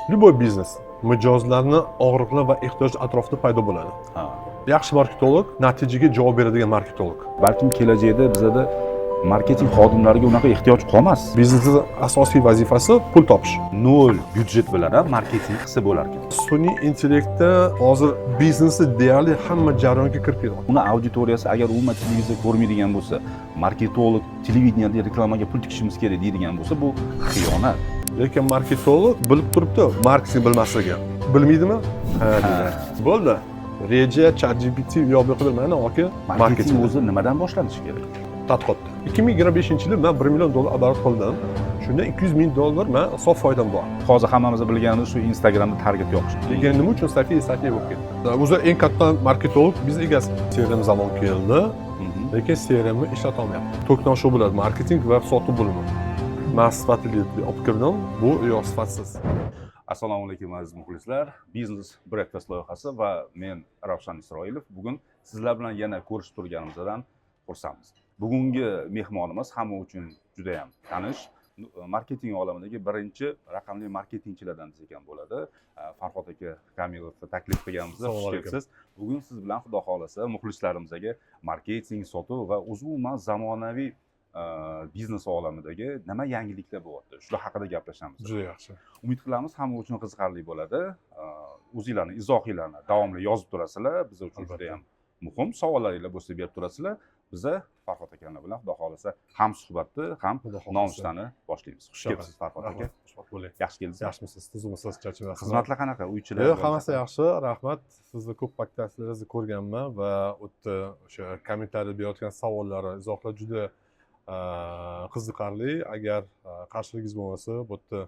Любой biznes mijozlarni og'riqlar va ehtiyoj atrofida paydo bo'ladi. Yaxshi marketolog natijaga javob beradigan marketolog. Balkim kelajakda bizada marketing xodimlariga unaqa ehtiyoj qolmas. Biznesni asosiy vazifasi pul topish. Nol byudjet bilan ham marketing qilsa bo'lar ekan. Sun'iy intellektda hozir biznesni deyarli hamma jarayonga kirib ketdi. Uni auditoriyasi agar umuman televizor ko'rmaydigan bo'lsa, marketolog televideniyada reklamaga pul tikishimiz kerak deydigan bo'lsa, bu xiyonat. Lekin marketolog bilib turibdi marketing bilmasligi. Bilmaydimi? Ha, deydi. Bo'ldi. Reja, ChatGPT u yoq bu yoqda, mana aka. Marketing o'zi nimadan boshlanishi kerak? Tadqiqotda 2025-yili man 1 million dollar оборот qildim. Shunda 200 ming dollar man sof foydam bor. Hozir hammamiz bilganimiz shu Instagramda target yoqish. Lekin nima uchun Sofiya Sofiya bo'lib ketdi? O'zi eng katta marketolog biznes egasi. CRM zamon keldi, lekin CRMni ishlatolmayapti. To'qnashuv bo'ladi marketing va sotuv bo'limi. Man sifatli deb olib kirdim, bu yo'q, sifatsiz. Assalomu alaykum, aziz muxlislar! Biznes Breakfast loyihasi va men, Ravshan Isroilov, bugun sizlar bilan yana ko'rishib turganimizdan xursandmiz. Bugungi mehmonimiz hamma uchun judayam tanish, marketing olamidagi birinchi raqamli marketingchilardan desak ham bo'ladi. Farhod aka Kamilovni taklif qilganmiz. Assalomu Xush alaykum. kelibsiz. Bugun siz bilan, xudo xohlasa, muxlislarimizga marketing, sotuv va o'zi umuman zamonaviy biznes olamidagi nima yangiliklar bo'lyapti, shular haqida gaplashamiz. Juda yaxshi. Umid qilamiz, hamma uchun qiziqarli bo'ladi. O'zinglarni izohinglarni davomli yozib turasizlar, biz uchun Albatta. juda yam muhim. Savollaringlar bo'lsa, berib turasizlar. Biza Farhod akani bilan, xudo xohlasa, ham suhbatni, ham Xudo xohlasa. Nonushtani boshlaymiz. Xush kelibsiz, Farhod aka. Rahmat, xushvaqt bo'ling. Yaxshi keldingiz. Yaxshimisiz, tuzukmisiz, charchamayapsizmi? Xizmatlar qanaqa, uy ichida? Yo'q, hammasi yaxshi, rahmat. Sizni ko'p podkastlaringizni ko'rganman va u yerda o'sha kommentariy berayotgan savollari, izohlar juda qiziqarli. Agar qarshiligingiz bo'lmasa, bu yerda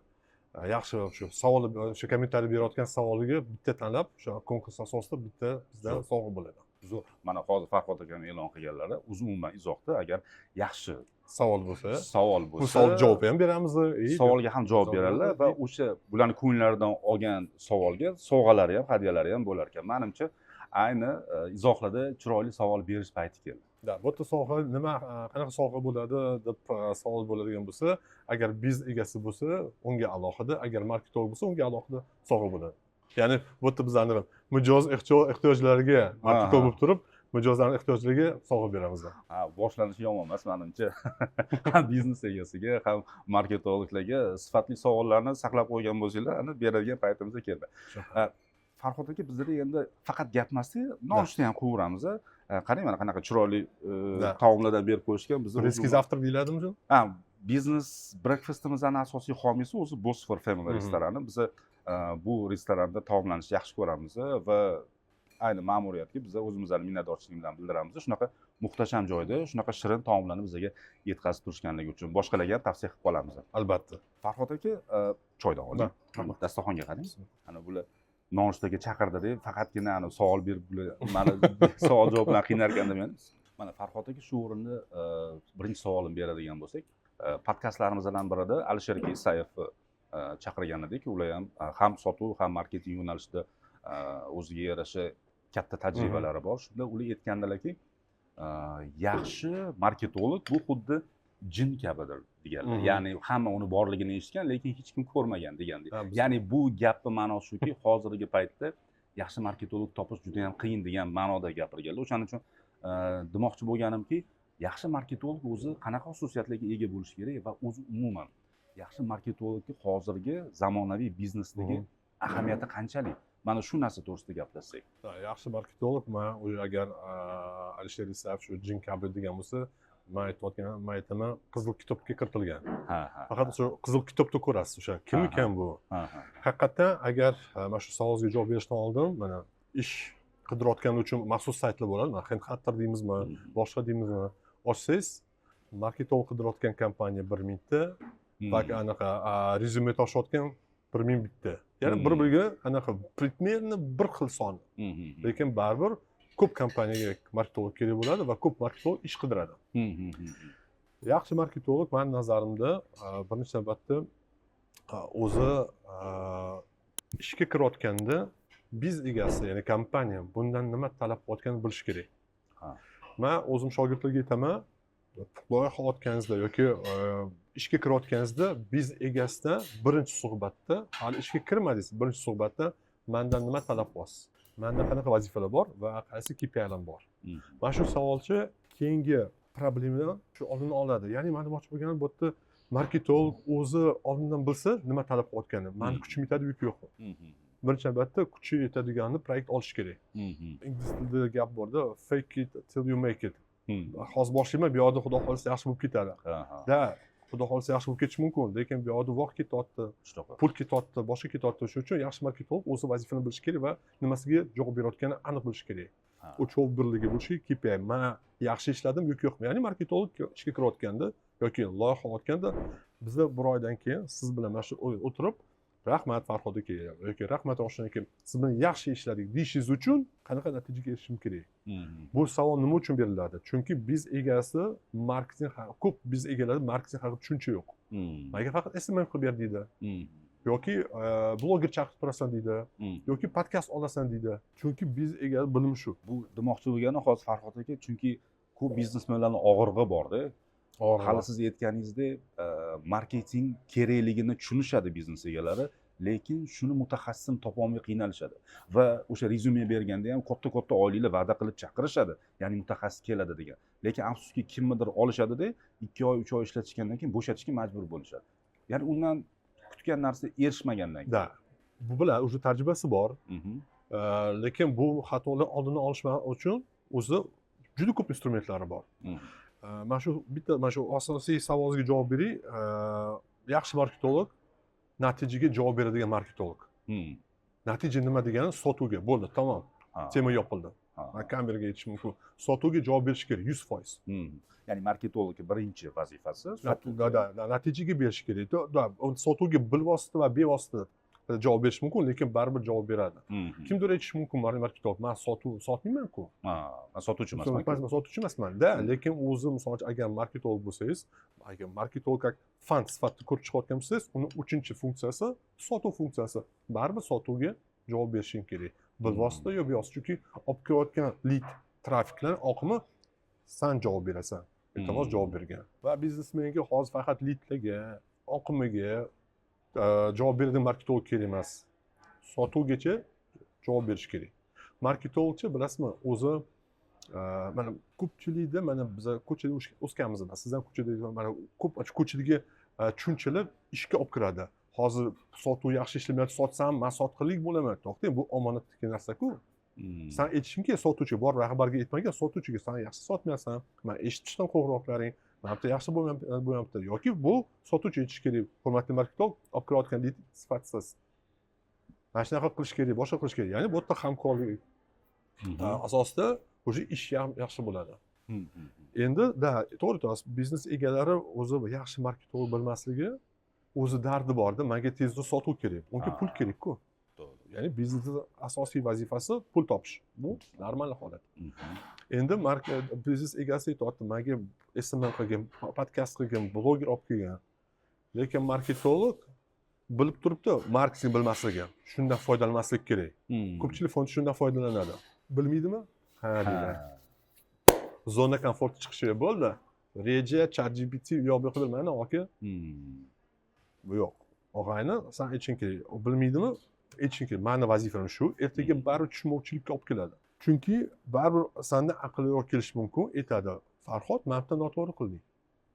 yaxshi shu savol, o'sha kommentariy berayotgan savoliga bitta tanlab, o'sha konkurs asosida bitta bizdan Zo'r. sovg'a bo'ladi. Zo'r. Mana hozir Farhod akam e'lon qilganlari, o'zi umuman izohda agar yaxshi savol bo'lsa, savol bo'lsa, bu savol javob ham beramiz savolga ham javob Javob beradilar beradi. va o'sha bularni ko'ngillaridan olgan savolga sovg'alari ham, hadiyalari ham bo'lar ekan. Manimcha, ayni izohlarda chiroyli savol berish payti keldi. Да, bu yerda sovg'a nima, qanaqa sovg'a bo'ladi deb savol bo'ladigan bo'lsa, agar biznes egasi bo'lsa, unga alohida, agar marketolog bo'lsa, unga alohida sovg'a bo'ladi. Ya'ni bu yerda bizlarni mijoz ehtiyojlariga marketolog bo'lib turib, mijozlarni ehtiyojlariga sovg'a beramiz. Ha, boshlanishi yomon emas, manimcha. Ham biznes egasiga, ham marketologlarga sifatli savollarni saqlab qo'ygan bo'lsanglar, ana beradigan paytimiz keldi. Ha, Farhod aka, bizlarda endi faqat gap emasda, nonushta ham qo'yaveramiz. Qarang, mana qanaqa chiroyli taomlardan berib qo'yishgan. Biz Турецкий завтрак deyiladimi shu? Ha, Biznes Breakfastimizni asosiy homiysi o'zi Bosfor Family restorani. Biza bu restoranda taomlanishni yaxshi ko'ramiz va ayni ma'muriyatga biza o'zimizni minnatdorchilik bilan bildiramiz, shunaqa muhtasham joyda shunaqa shirin taomlarni bizga yetkazib turishganligi uchun. Boshqalarga ham tavsiya qilib qolamiz. Albatta. Farhod aka, choydan oling. Да, rahmat. Dasturxonga qarang. Ana bular nonushtaga chaqirdi, faqatgina ana savol berib, bular mani savol javob bilan qiynarkan deb. Mana, Farhod aka, shu o'rinda birinchi savolimni beradigan bo'lsak, podkastlarimizdan birida Alisher aka Isayevni chaqirgan edik. Ular ham ham sotuv, ham marketing yo'nalishida o'ziga yarasha katta tajribalari bor. Shunda ular aytgandilarki, yaxshi marketolog bu xuddi jin kabidir deganlar. Ya'ni hamma uni borligini eshitgan, lekin hech kim ko'rmagan degandek. Ha, Ya'ni bu gapni ma'nosi shuki, hozirgi paytda yaxshi marketolog topish juda yam qiyin degan ma'noda gapirganlar. O'shaning uchun demoqchi bo'lganimki, yaxshi marketolog o'zi qanaqa xususiyatlarga ega bo'lishi kerak va o'zi umuman yaxshi marketologni hozirgi zamonaviy biznesdagi ahamiyati qanchalik? Mana shu narsa to'g'risida gaplashsak. Ha, yaxshi marketolog, man u agar Alisher Isayev shu jin kabi degan bo'lsa, man aytayotgan, man aytaman, qizil kitobga kiritilgan. Ha ha Faqat o'sha qizil kitobda ko'rasiz, o'sha kim ekan bu. ha ha Haqiqatdan, agar mana shu savolingizga javob berishdan oldin, mana ish qidirayotganlar uchun maxsus saytlar bo'ladi, mana HeadHunter deymizmi, boshqa deymizmi, ochsangiz, marketolog qidirayotgan kompaniya 1000 ta va anaqa rezyume topshirayotgan 1001 ta, ya'ni bir biriga anaqa примерно bir xil son. Lekin baribir ko'p kompaniyaga marketolog kerak bo'ladi va ko'p marketolog ish qidiradi. Yaxshi marketolog, mani nazarimda, birinchi navbatda o'zi ishga kirayotganda biznes egasi, ya'ni kompaniya bundan nima talab qilayotganini bilishi kerak. Man o'zim shogirdlarga aytaman, loyiha otganingizda yoki Ishga kirayotganingizda biznes egasidan birinchi suhbatda, hali ishga kirmadingiz, birinchi suhbatda mandan nima talab qilyapsiz, manda qanaqa vazifalar bor va qaysi KPIlarim bor, mana shu savolchi keyingi problemadan shu oldini oladi. Ya'ni man demoqchi bo'lganim, bu yerda marketolog o'zi oldindan bilsa nima talab qilayotganini, mani kuchim yetadi yoki yo'qmi. Birinchi navbatda kuchi yetadiganini proyekt olish kerak. Ingliz tilida gap borda, "Fake it till you make it". Hozir boshlayman, bu yoqda xudo xohlasa yaxshi bo'lib ketadi. Да, xudo xohlasa yaxshi bo'lib ketishi mumkin, lekin bu yoqda vaqt ketyapti, Shunaqa. pul ketyapti, boshqa ketyapti. Shuning uchun yaxshi marketolog o'zi vazifani bilishi kerak va nimasiga javob berayotganini aniq bilishi kerak. O'lchov birligi bo'lishi kerak, KPI, man yaxshi ishladim yoki yo'qmi. Ya'ni marketolog ishga kirayotganda yoki loyiha olayotganda, biza bir oydan keyin siz bilan mana shu o'tirib, "Rahmat, Farhod aka" yoki "Rahmat, Ravshan aka, siz bilan yaxshi ishladik" deyishingiz uchun qanaqa natijaga erishishim kerak? Bu savol nima uchun beriladi? Chunki biznes egasi marketing, ko'p biznes egalari marketing haqida tushuncha yo'q. "Manga faqat SMM qilib ber" deydi yoki "Bloger chaqirib turasan" deydi yoki "Podkast olasan" deydi. Chunki biznes egasi bilimi shu. Bu demoqchi bo'lgani hozir, Farhod aka, chunki ko'p biznesmenlarni og'rig'i borda. Hali siz aytganingizdek, marketing kerakligini tushunishadi biznes egalari, lekin shuni mutaxassisini topolmay qiynalishadi va o'sha rezyume berganda ham katta katta oyliklar va'da qilib chaqirishadi, ya'ni mutaxassis keladi degan. Lekin afsuski, kimnidir olishadida, 2 oy, 3 oy ishlatishgandan keyin bo'shatishga majbur bo'lishadi, ya'ni undan kutgan narsa erishmagandan keyin. Да, bu bilan уже tajribasi bor. Lekin bu xatolar oldini olish uchun o'zi juda ko'p instrumentlari bor. Mana shu bitta, mana shu asosiy savolingizga javob beray. Yaxshi marketolog natijaga javob beradigan marketolog. Natija nima degani, sotuvga, bo'ldi, tamom, tema yopildi. Man kameraga aytishim mumkin, sotuvga javob berish kerak 100%. Ya'ni marketologni birinchi vazifasi Да, natijaga berish kerak. Да, sotuvga bilvosita va bevosita javob berish mumkin, lekin baribir javob beradi. Kimdir aytishi mumkin, marketolog, "Man sotuv sotmayman-ku." Ha, man sotuvchi emasman. Man sotuvchi emasman da, lekin o'zi, misol uchun, agar marketolog bo'lsangiz, agar marketolog как fan sifatida ko'rib chiqayotgan bo'lsangiz, uni uchinchi funksiyasi sotuv funksiyasi. Baribir sotuvga javob berishing kerak, bilvosita yo bevosita, chunki olib kelayotgan lid, trafiklar oqimi, san javob berasan, iltimos, javob bergan. Va biznesmenga hozir faqat lidlarga, oqimiga javob beradigan marketolog kerak emas, sotuvgacha javob berish kerak marketologcha. Bilasizmi, o'zi mana ko'pchilikda, mana biza ko'chada o'sganmiz, siz ham ko'chada, mana ko'p ko'chadagi tushunchalar ishga olib kiradi. "Hozir sotuv yaxshi ishlamayapti, sotsam man sotqinlik bo'laman." To'xtang, bu omonatdagi narsa-ku. San aytishing kerak sotuvchiga, bor rahbarga aytmagan, sotuvchiga: "San yaxshi sotmayapsan, man eshitib chiqdim qo'ng'iroqlaring, mana bu yerda yaxshi bo'lmayapti." Yoki bu sotuvchi aytishi kerak: "Hurmatli marketolog, olib kirayotgan lid sifatsiz, mana shunaqa qilish kerak, boshqa qilish kerak." Ya'ni bu yerda hamkorlik asosida уже ish ham yaxshi bo'ladi. Endi да, to'g'ri aytyapsiz, biznes egalari o'zi yaxshi marketolog bilmasligi, o'zi dardi borda, manga tezda sotuv kerak, unga pul kerakku. Ya'ni biznesni asosiy vazifasi pul topish, bu normal holat. Endi biznes egasi aytyapti: "Manga SMM qilgin, podkast qilgin, bloger olib kelgin." Lekin marketolog bilib turibdi marketing bilmasligi, shundan foydalanmaslik kerak. Ko'pchilik fond shundan foydalanadi. Bilmaydimi, ha deydi, зона комфорт i chiqishi bo'ldi, reja, ChatGPT, u yoq bu yoqqa, mana aka, bu yo'q, og'ayni, san aytishing kerak. U bilmaydimi, aytishing kerak: "Mani vazifam shu." Ertaga baribir tushunmovchilikka olib keladi, chunki baribir sanda aqlliroq kelishi mumkin, aytadi: "Farhod, mana bu yerda noto'g'ri qilding,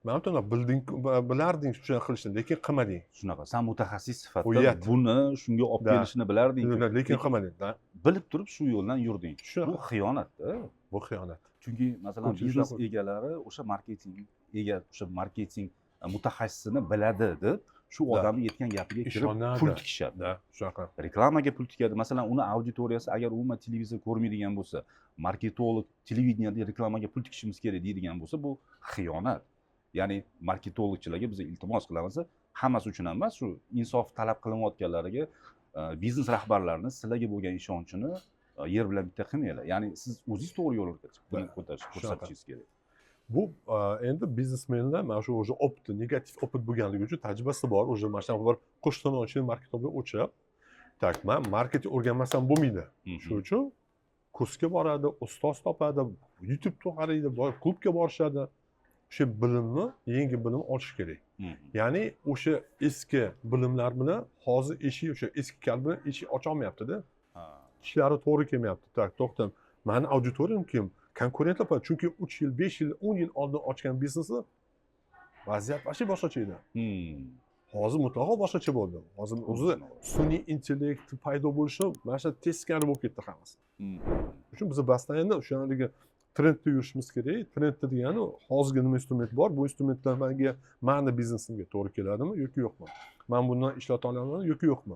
mana bu yerda bilding, bilarding shunaqa qilishni, lekin qilmading." Shunaqa, san mutaxassis sifatida Uyat. buni shunga olib kelishni bilarding, lekin qilmading da. Bilib turib shu yo'ldan yurding. Shunaqa. Bu xiyonatda. Bu xiyonat. Chunki, masalan, Ko'pchilik biznes shunaqa. egalari o'sha marketing o'sha marketing mutaxassisini biladi deb, shu odamni aytgan gapiga kirib Ishonadi. pul tikishadi. Да, shunaqa. Reklamaga pul tikadi. Masalan, uni auditoriyasi agar umuman televizor ko'rmaydigan bo'lsa, marketolog televideniyada reklamaga pul tikishimiz kerak deydigan bo'lsa, bu xiyonat. Ya'ni marketologchilarga biz iltimos qilamiz, hammasi uchun ham emas, shu insof talab qilinayotganlariga, biznes rahbarlarini sizlarga bo'lgan ishonchini yer bilan bitta qilmanglar. Ya'ni siz o'zingiz to'g'ri yo'l buni ko'rsatishingiz kerak. Bu endi biznesmenlar mana shu уже опыт, negativ опыт bo'lganligi uchun, tajribasi bor уже, mana shunaqa bir qo'shtirnoq ichida marketolog o'chib, так, man marketing o'rganmasam bo'lmaydi. Shu uchun kursga boradi, ustoz topadi, YouTubeda qaraydi, borib klubga borishadi, o'sha bilimni, yangi bilim olish kerak. Ya'ni o'sha eski bilimlar bilan hozir eshik, o'sha eski kalit bilan eshik ocholmayaptida. Ishlari to'g'ri kelmayapti. Так, to'xta, mani auditoriyam kim, konkurentlar bor. Chunki 3 yil, 5 yil, 10 yil oldin ochgan biznesni vaziyat вообще boshqacha edi. Hozir mutlaqo boshqacha bo'ldi. Hozir o'zi sun'iy intellekt paydo bo'lishi, mana shu teskari bo'lib ketdi hammasi. Shuning uchun biz постоянно o'sha haligi trendda yurishimiz kerak. Trendda degani hozirgi nima instrument bor, bu instrumentlar manga, mani biznesimga to'g'ri keladimi yoki yo'qmi, man bundan ishlata olamanmi yoki yo'qmi,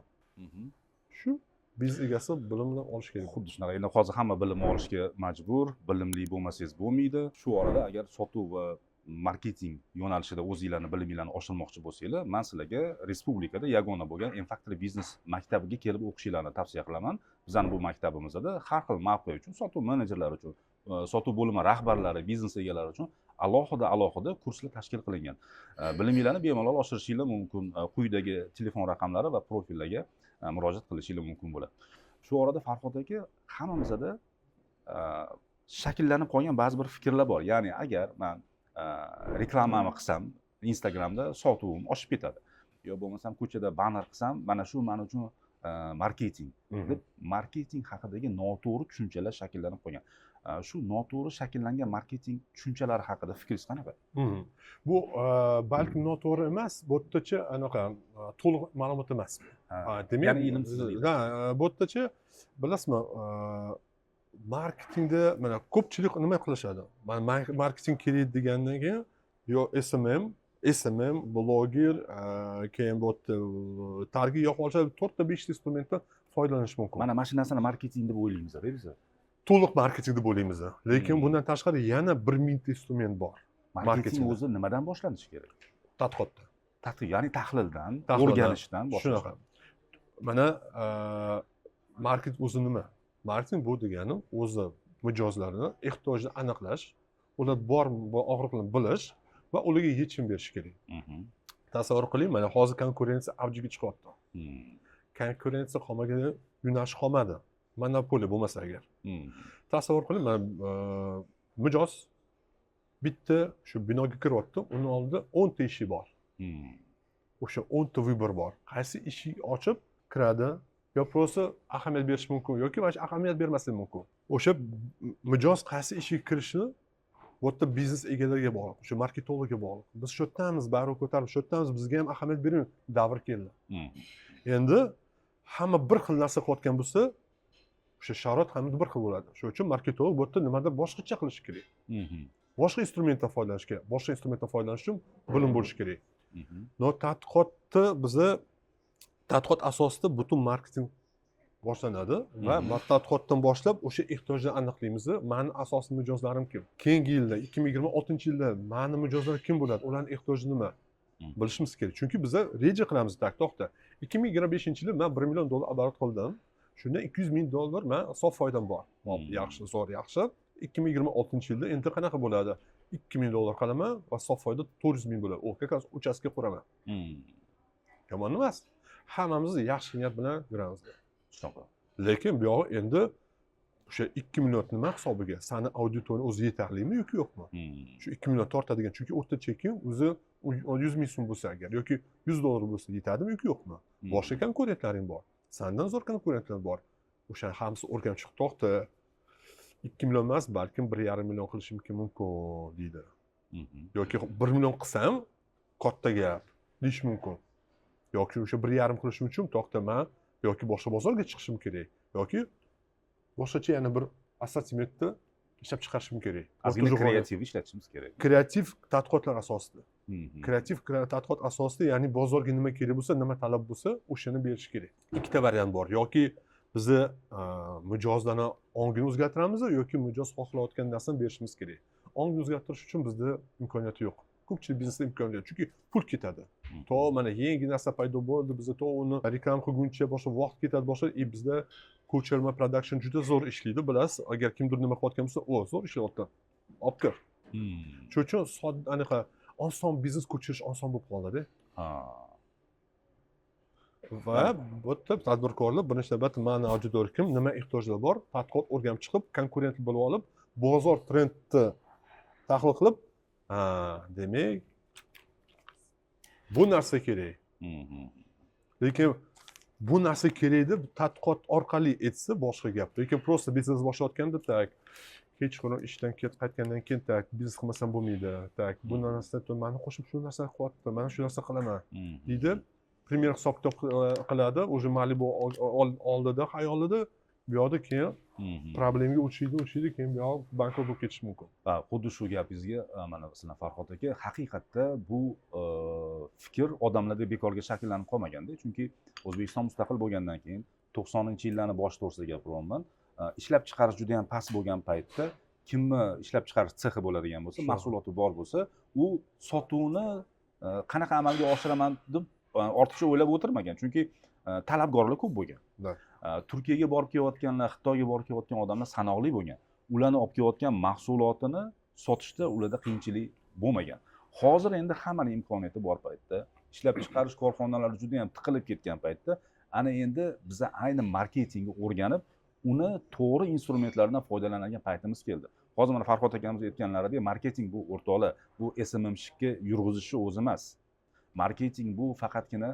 shu biznes egasi bilimni olish kerak. Xuddi shunaqa. Endi hozir hamma bilim olishga majbur, bilimli bo'lmasangiz bo'lmaydi. Shu orada agar sotuv va marketing yo'nalishida o'zinglarni biliminglarni oshirmoqchi bo'lsanglar, man sizlarga respublikada yagona bo'lgan M Factory biznes maktabiga kelib o'qishinglarni tavsiya qilaman. Bizani bu maktabimizda har xil mavqe uchun, sotuv menejerlari uchun, sotuv bo'limi rahbarlari, biznes egalari uchun alohida alohida kurslar tashkil qilingan. Biliminglarni bemalol oshirishinglar mumkin. Quyidagi telefon raqamlari va profillarga murojaat qilishinglar mumkin bo'ladi. Shu orada, Farhod aka, hammamizda shakllanib qolgan ba'zi bir fikrlar bor, ya'ni agar man reklamani qilsam Instagramda, sotuvim oshib ketadi yo bo'lmasam ko'chada banner qilsam, mana shu man uchun marketing deb, marketing haqidagi noto'g'ri tushunchalar shakllanib qolgan. Shu noto'g'ri shakllangan marketing tushunchalari haqida fikringiz qanaqa? Bu balkim noto'g'ri emas, bu yerdachi anaqa to'liq ma'lumot emas. Demak, Ya'ni ilmsizlik. Ha, bu yerdachi bilasizmi, marketingda mana ko'pchilik nima qilishadi, mana marketing kerak degandan keyin yo SMM, SMM, bloger, keyin bu yerda target yoqib olishadi, to'rtta beshta instrumentdan foydalanish mumkin. Mana shu narsani marketing deb o'ylaymiz biz. To'liq marketing deb o'ylaymiz, lekin bundan tashqari yana 1000 ta instrument bor. Marketing Marketingda. o'zi nimadan boshlanishi kerak? Tadqiqotda. Tadqiq, ya'ni tahlildan, Tahlildan. o'rganishdan boshlash. Shunaqa. Mana marketing o'zi nima? Marketing bu degani o'zi mijozlarni ehtiyojini aniqlash, ular bor og'riqlarni bilish va ularga yechim berish kerak. Tasavvur qiling, mana hozir konkurensiya avjiga chiqyapti. Konkurensiya qolmagan yo'nalish qolmadi, monopoliya bo'lmasa agar. Tasavvur qiling, mana mijoz bitta shu binoga kiryapti, uni oldida 10 ta eshik bor. O'sha 10 ta выбор bor, qaysi eshik ochib kiradi, yo просто ahamiyat berish mumkin yoki mana shu ahamiyat bermasligi mumkin. O'sha mijoz qaysi eshikka kirishini bu yerda biznes egalariga bog'liq, o'sha marketologga bog'liq. Biz shu yerdamiz, bayroq ko'tarib shu yerdamiz, bizga ham ahamiyat bering davr keldi. Endi hamma bir xil narsa qilayotgan bo'lsa, o'sha sharoit hamda bir xil bo'ladi. Shuning uchun marketolog bu yerda nimadir boshqacha qilishi kerak, boshqa instrumentdan foydalanish kerak. Boshqa instrumentdan foydalanish uchun bilim bo'lishi kerak. Но tadqiqotni, biza tadqiqot asosida butun marketing boshlanadi va tadqiqotdan boshlab o'sha ehtiyojni aniqlaymiz. Mani asosiy mijozlarim kim keyingi yilda, 2026-yilda mani mijozlarim kim bo'ladi, ularni ehtiyoji nima, bilishimiz kerak. Chunki biza reja qilamiz. Так, to'xta, 2025-yilda man 1 million dollar оборот qildim, shundan 200 ming dollar man sof foydam bor. Hop, yaxshi, zo'r, yaxshi. 2026-yilda endi qanaqa bo'ladi? 2 ming dollar qilaman va sof foyda 400 ming bo'ladi. O, как раз uchastka quraman. Yomon emas, hammamiz yaxshi niyat bilan yuramiz. Shunaqa. Lekin buyog'i endi o'sha 2 million nima hisobiga, sani auditoriyang o'zi yetarlimi yoki yo'qmi, shu 2 million tortadigan? Chunki o'rta cheking o'zi 100 ming so'm bo'lsa agar yoki 100 dollar bo'lsa, yetadimi yoki yo'qmi? Boshqa konkurentlaring bor, sandan zo'r konkurentlar bor. O'shani hammasi o'rganib chiqib, to'xta, 2 million emas, balkim 1,5 million qilishim mumkin deydi yoki 1 million qilsam katta gap deyish mumkin, yoki o'sha 1,5 qilishim uchun, to'xta, man yoki boshqa bozorga chiqishim kerak yoki boshqacha yana bir assortimentni ishlab chiqarishim kerak. Ozgina O'rta kreativ ishlatishimiz kerak. Kreativ tadqiqotlar asosida, kreativ tadqiqot asosida, ya'ni bozorga nima kerak bo'lsa, nima talab bo'lsa, o'shani berish kerak. Ikkita variant bor: yoki bizni mijozlarni ongini o'zgartiramiz yoki mijoz xohlayotgan narsani berishimiz kerak. Ongni o'zgartirish uchun bizda imkoniyati yo'q, ko'pchilik biznesda imkoniyati yo'q, chunki pul ketadi. To mana yangi narsa paydo bo'ldi, biza to uni reklama qilguncha boshqa vaqt ketadi, boshqa. И bizda ko'chirma production juda zo'r ishlaydi, bilasiz. Agar kimdir nima qilayotgan bo'lsa, o, zo'r ishlayapti, olib kir. Shuning uchun anaqa oson biznes ko'chirish oson bo'lib qoldida. Va bu yerda tadbirkorlar birinchi navbatda mani auditoriya kim, nima ehtiyojlar bor, tadqiqot o'rganib chiqib, konkurentni bilib olib, bozor trendni tahlil qilib, ha, demak Bu narsa kerak, lekin bu narsa kerak deb tadqiqot orqali aytsa, boshqa gap. Lekin просто biznes boshlayotganda, так, kechqurun ishdan ketib qaytgandan keyin, так, biznes qilmasam bo'lmaydi, так, bu narsa mani qo'shim shu narsani qilyapti, mana shu narsa qilaman deydi, пример hisob kitob qiladi уже Malibu oldida, xayolida. Bu yoqda keyin problemaga uchraydi, uchraydi, keyin bu yog'i bankrot bo'lib ketishi mumkin. Ha, xuddi shu gapingizga mana masalan, Farhod aka, haqiqatda bu fikr odamlarda bekorga shakllanib qolmaganda. Chunki O'zbekiston mustaqil bo'lgandan keyin, 90-yillarni boshi to'g'risida gapiryapman, ishlab chiqarish juda yam past bo'lgan paytda kimni ishlab chiqarish sexi bo'ladigan bo'lsa, mahsuloti bor bo'lsa, u sotuvni qanaqa amalga oshiraman deb ortiqcha o'ylab o'tirmagan, chunki talabgorlar ko'p bo'lgan. Turkiyaga borib kelayotganlar, Xitoyga borib kelayotgan odamlar sanoqli bo'lgan. Ularni olib kelayotgan mahsulotini sotishda ularda qiyinchilik bo'lmagan. Hozir endi hammani imkoniyati bor paytda, ishlab chiqarish korxonalari juda yam tiqilib ketgan paytda, ana endi biza ayni marketingni o'rganib, uni to'g'ri instrumentlardan foydalanadigan paytimiz keldi. Hozir mana Farhod akamiz aytganlaridek, marketing bu, o'rtoqlar, bu SMMщик ka yurg'izishni o'zi emas. Marketing bu faqatgina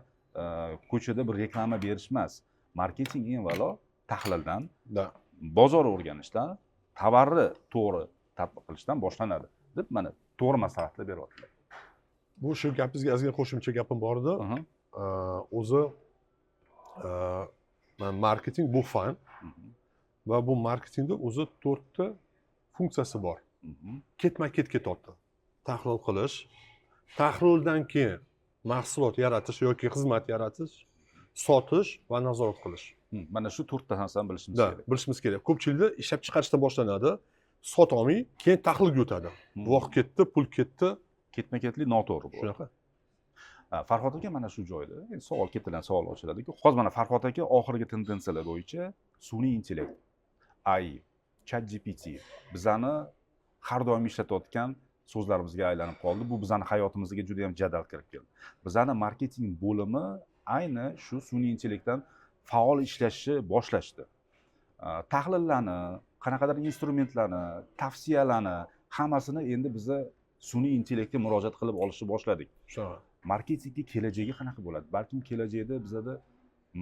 ko'chada bir reklama berish emas. Marketing eng avvalo tahlildan, bozor o'rganishdan, tovarni to'g'ri tatbiq qilishdan boshlanadi deb mana to'g'ri maslahatlar beryaptilar. Bu shu gapingizga ozgina qo'shimcha gapim bor edi. O'zi mana marketing bu fan va bu marketingda o'zi to'rtta funksiyasi bor, ketma ket ketyapti: tahlil qilish, tahlildan keyin mahsulot yaratish yoki xizmat yaratish, sotish va nazorat qilish. Mana shu to'rtta narsani bilishimiz kerak. Bilishimiz kerak. Ko'pchilikda ishlab chiqarishdan boshlanadi, sotolmay keyin tahlilga o'tadi. Vaqt ketdi, pul ketdi. Ketma ketlik noto'g'ri bu. Shunaqa. Ha, Farhod aka, mana shu joyda endi savol ketidan savol ochiladiku. Hozir mana Farhod aka oxirgi tendensiyalar bo'yicha sun'iy intellekt, AI, Chat GPT bizani har doim ishlatayotgan so'zlarimizga aylanib qoldi. Bu bizani hayotimizga juda yam jadal kirib keldi. Bizani marketing bo'limi ayni shu sun'iy intellektdan faol ishlashni boshlashdi. Tahlillarni, qanaqadir instrumentlarni, tavsiyalarni hammasini endi biza sun'iy intellektga murojaat qilib olishni boshladik. Shunaqa. Marketingga kelajagi qanaqa bo'ladi? Balkim kelajakda bizada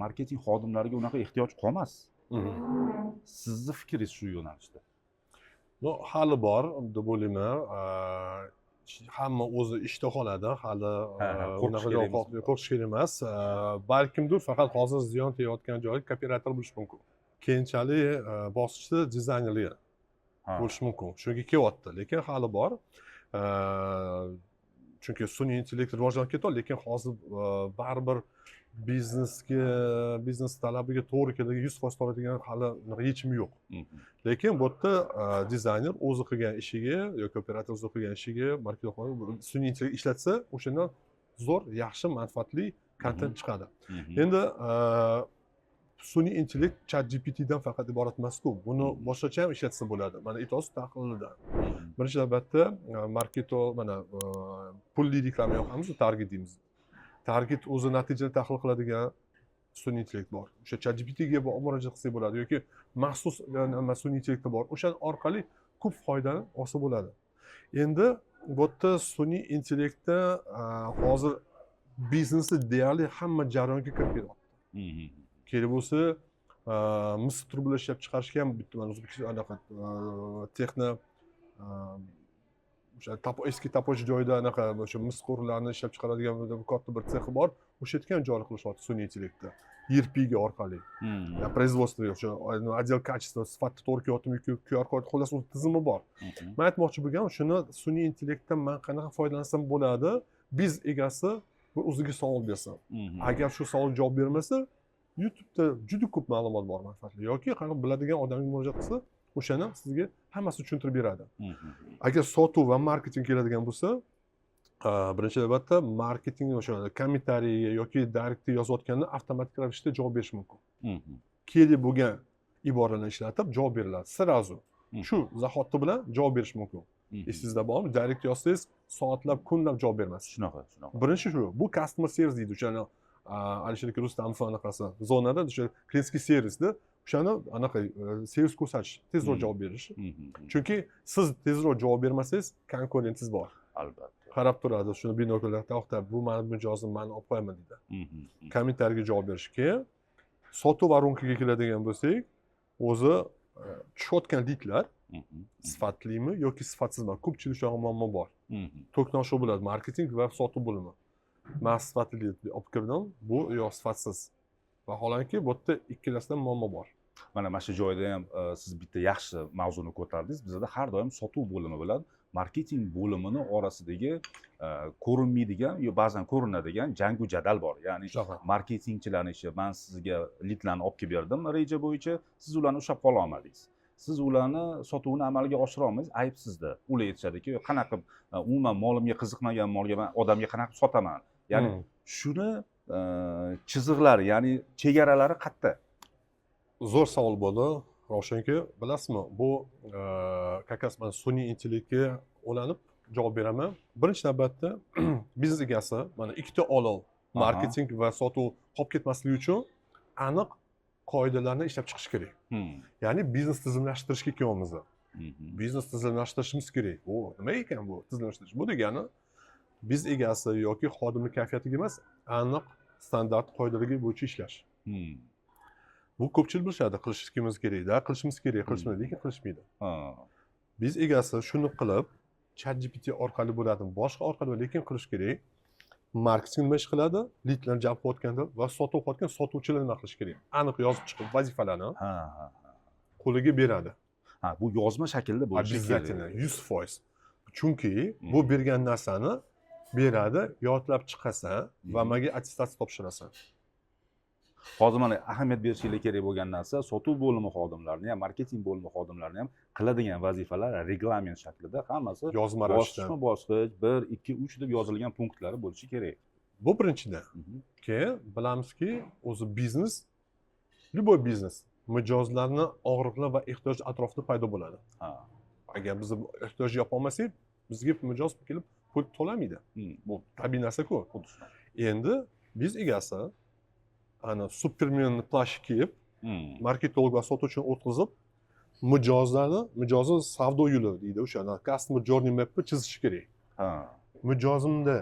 marketing xodimlariga unaqa ehtiyoj qolmas. Sizni fikringiz shu yo'nalishda? Ну, hali bor deb o'ylayman. Hamma o'zi ishda qoladi hali. Ha, qo'rqish unaqa kerak emas. Qo'rqish kerak emas. Balkimdir faqat hozir ziyon tegayotgan joyi kopirayter bo'lishi mumkin, keyinchalik bosqichda dizaynerlar bo'lishi mumkin. Shunga kelyapti, lekin hali bor. Chunki sun'iy intellekt rivojlanib ketyapti, lekin hozir baribir biznesga, biznes talabiga to'g'ri keladigan, 100% to'g'ri keladigan hali unaqa yechim yo'q. Lekin bu yerda dizayner o'zi qilgan ishiga yoki operator o'zi qilgan ishiga marketing sun'iy intellekt ishlatsa, o'shandan zo'r, yaxshi, manfaatli kontent chiqadi. Endi sun'iy intellekt Chat GPTdan faqat iborat emasku, buni boshqacha ham ishlatsa bo'ladi. Mana aytyapsiz, tahlilidan birinchi navbatda marketo mana pulli reklama yoqamiz, target deymiz. Target o'zi natijani tahlil qiladigan sun'iy intellekt bor. O'sha Chat GPTga murojaat qilsak bo'ladi yoki maxsus nima sun'iy intellekti bor, o'sha orqali ko'p foydani olsa bo'ladi. Endi bu yerda sun'iy intellektda hozir biznesni deyarli hamma jarayonga kirib kelyapti. Kerak bo'lsa, mis trubalar ishlab chiqarishga ham bitta mana O'zbekiston anaqa texno o'sha eski Tapoch joyida anaqa o'sha mis quvurlarni ishlab chiqaradigan bir katta bir sexi bor, o'sha yerga ham joriy qilishyapti sun'iy intellektni ERPga orqali. Ya, производство, o'sha отдел качества, sifatni to'g'ri kelyaptimi yoki QR kod, xullas, uni tizimi bor. Man aytmoqchi bo'lganim, shuni sun'iy intellektdan man qanaqa foydalansam bo'ladi, biz egasi bir o'ziga savol bersin. Agar shu savolga javob bermasa, YouTubeda juda ko'p ma'lumot bor manfaatli yoki qanaqa biladigan odamga murojaat qilsa, o'shani sizga hammasini tushuntirib beradi. Agar sotuv va marketing keladigan bo'lsa, birinchi navbatda marketing o'sha kommentariy yoki directda yozayotganda avtomatik ravishda javob berish mumkin. Kerak bo'lgan iboralarni ishlatib javob beriladi сразу. Shu zahoti bilan javob berish mumkin. Esingizda bormi, direct yozsangiz, soatlab, kunlab javob bermas. Shunaqa, shunaqa. Birinchi shu, bu customer service deydi o'shani, Alisher aka Rustamov anaqasi zonada o'sha клиентский servisda o'shani anaqa servis ko'rsatish, tezroq javob berish. Chunki siz tezroq javob bermasangiz, konkurentingiz bor. Albatta. Qarab turadi shuni binokllar, to'xta, bu mani mijozim, mani olib qo'yaman deydi. Kommentariyga javob berish. Keyin sotuv воронка ga keladigan bo'lsak, o'zi tushayotgan lidlar sifatlimi yoki sifatsizmi, ko'pchilik shunaqa muammo bor. To'qnashuv bo'ladi marketing va sotuv bo'limi. Man sifatli deb olib kirdim, bu yo sifatsiz, vaholanki bu yerda ikkalasida muammo bor. Mana shu joyda ham siz bitta yaxshi mavzuni ko'tardingiz. Bizada har doim sotuv bo'limi bilan marketing bo'limini orasidagi ko'rinmaydigan yo ba'zan ko'rinadigan jangu jadal bor, ya'ni Shunaqa. marketingchilarni ishi: man sizga lidlarni olib kelib berdim reja bo'yicha, siz ularni ushlab qola olmadingiz, siz ularni sotuvini amalga oshira olmadingiz, ayb sizda. Ular aytishadiki, qanaqa qilib umuman molimga qiziqmagan molga man odamga qanaqa qilib sotaman? Ya'ni shuni chiziqlari, ya'ni chegaralari qayerda? Zo'r savol bo'ldi, Ravshan aka. Bilasizmi, bu как раз mana sun'iy intellektga ulanib javob beraman. Birinchi navbatda biznes egasi mana ikkita olov, marketing va sotuv qolib ketmasligi uchun aniq qoidalarni ishlab chiqish kerak. Ya'ni biznes tizimlashtirishga kelyapmiz. Biznes tizimlashtirishimiz kerak. Bu nima ekan bu tizimlashtirish? Bu degani biznes egasi yoki xodimni kayfiyatiga emas, aniq standart qoidalarga bo'yicha ishlash. Bu ko'pchilik bilishadi, qilishimiz kerakda, qilishimiz kerak, qilishimiz, lekin qilishmaydi. Biznes egasi shuni qilib, Chat GPT orqali bo'ladimi, boshqa orqali bo'ladi, lekin qilish kerak. Marketing nima ish qiladi, lidlarni jalb qilayotganda va sotuv qilayotgan sotuvchilar nima qilish kerak, aniq yozib chiqib vazifalarni ha ha qo'liga beradi. Ha, bu yozma shaklda bo'lishi Обязательно, kerak. 100%, chunki bu bergan narsani beradi, yodlab chiqasan va manga attestatsiya topshirasan. Hozir mana ahamiyat berishinglar kerak bo'lgan narsa: sotuv bo'limi xodimlarini ham, marketing bo'limi xodimlarini ham qiladigan vazifalar reglament shaklida hammasi Yozma ravishda. bosqichma bosqich bir, ikki, uch deb yozilgan punktlari bo'lishi kerak. Bu birinchidan. Keyin bilamizki, o'zi biznes, любой biznes mijozlarni og'riqlar va ehtiyoj atrofida paydo bo'ladi. Agar biz ehtiyoj yopolmasak, bizga mijoz kelib pul to'lamaydi. Bu tabiiy narsa-ku. Xuddi shunaqa. Endi biznes egasi ana supermen plash kiyib, marketolog va sotuvchini o'tkazib, mijozlarni, mijozni savdo yo'li deydi, o'sha customer journey mapni chizishi kerak. Mijozimda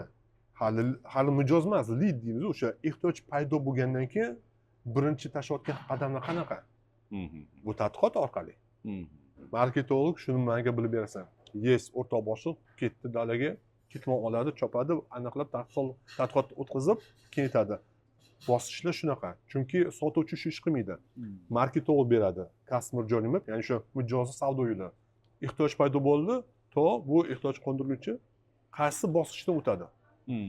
hali mijoz emas, lid deymiz, o'sha ehtiyoj paydo bo'lgandan keyin birinchi tashlayotgan qadamlar qanaqa? Bu tadqiqot orqali. Marketolog shuni manga bilib berasan, есть, o'rtoq boshliq ketdi dalaga, ketmon oladi, chopadi, aniqlab tadqiqot o'tkazib, keyin aytadi. Bosqichlar shunaqa, chunki sotuvchi shu ish qilmaydi. Marketolog beradi customer journey map, ya'ni shu mijozni savdo yo'li, ehtiyoj paydo bo'ldi to bu ehtiyoj qondirguncha qaysi bosqichdan o'tadi.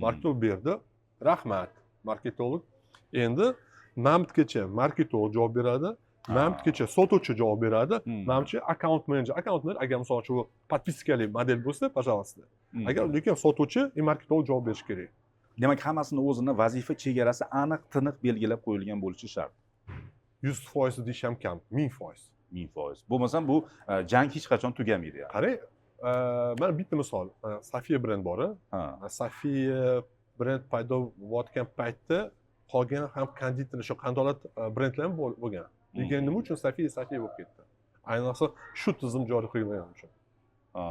Marketolog berdi, rahmat, marketolog. Endi manbgacha marketolog javob beradi, manbgacha sotuvchi javob beradi, manimcha akkaunt menejer. Akkaunt menejer agar, misol uchun, bu подписка li model bo'lsa, пожалуйста. Agar lekin sotuvchi и marketolog javob berishi kerak. Demak, hammasini o'zini vazifa chegarasi aniq, tiniq belgilab qo'yilgan bo'lishi shart. 100% deyish ham kam, 1000%. 1000%. Bo'lmasam bu jang hech qachon tugamaydi yani. Qarang, mana bitta misol. Safiya brend bor. Safiya brend paydo bo'layotgan paytda qolgan ham konditer, shu qandolat brendlar ham bo'lgan, lekin nima uchun Safiya Safiya bo'lib ketdi? Ayniqsa shu tizim joriy qilingani uchun. Ha.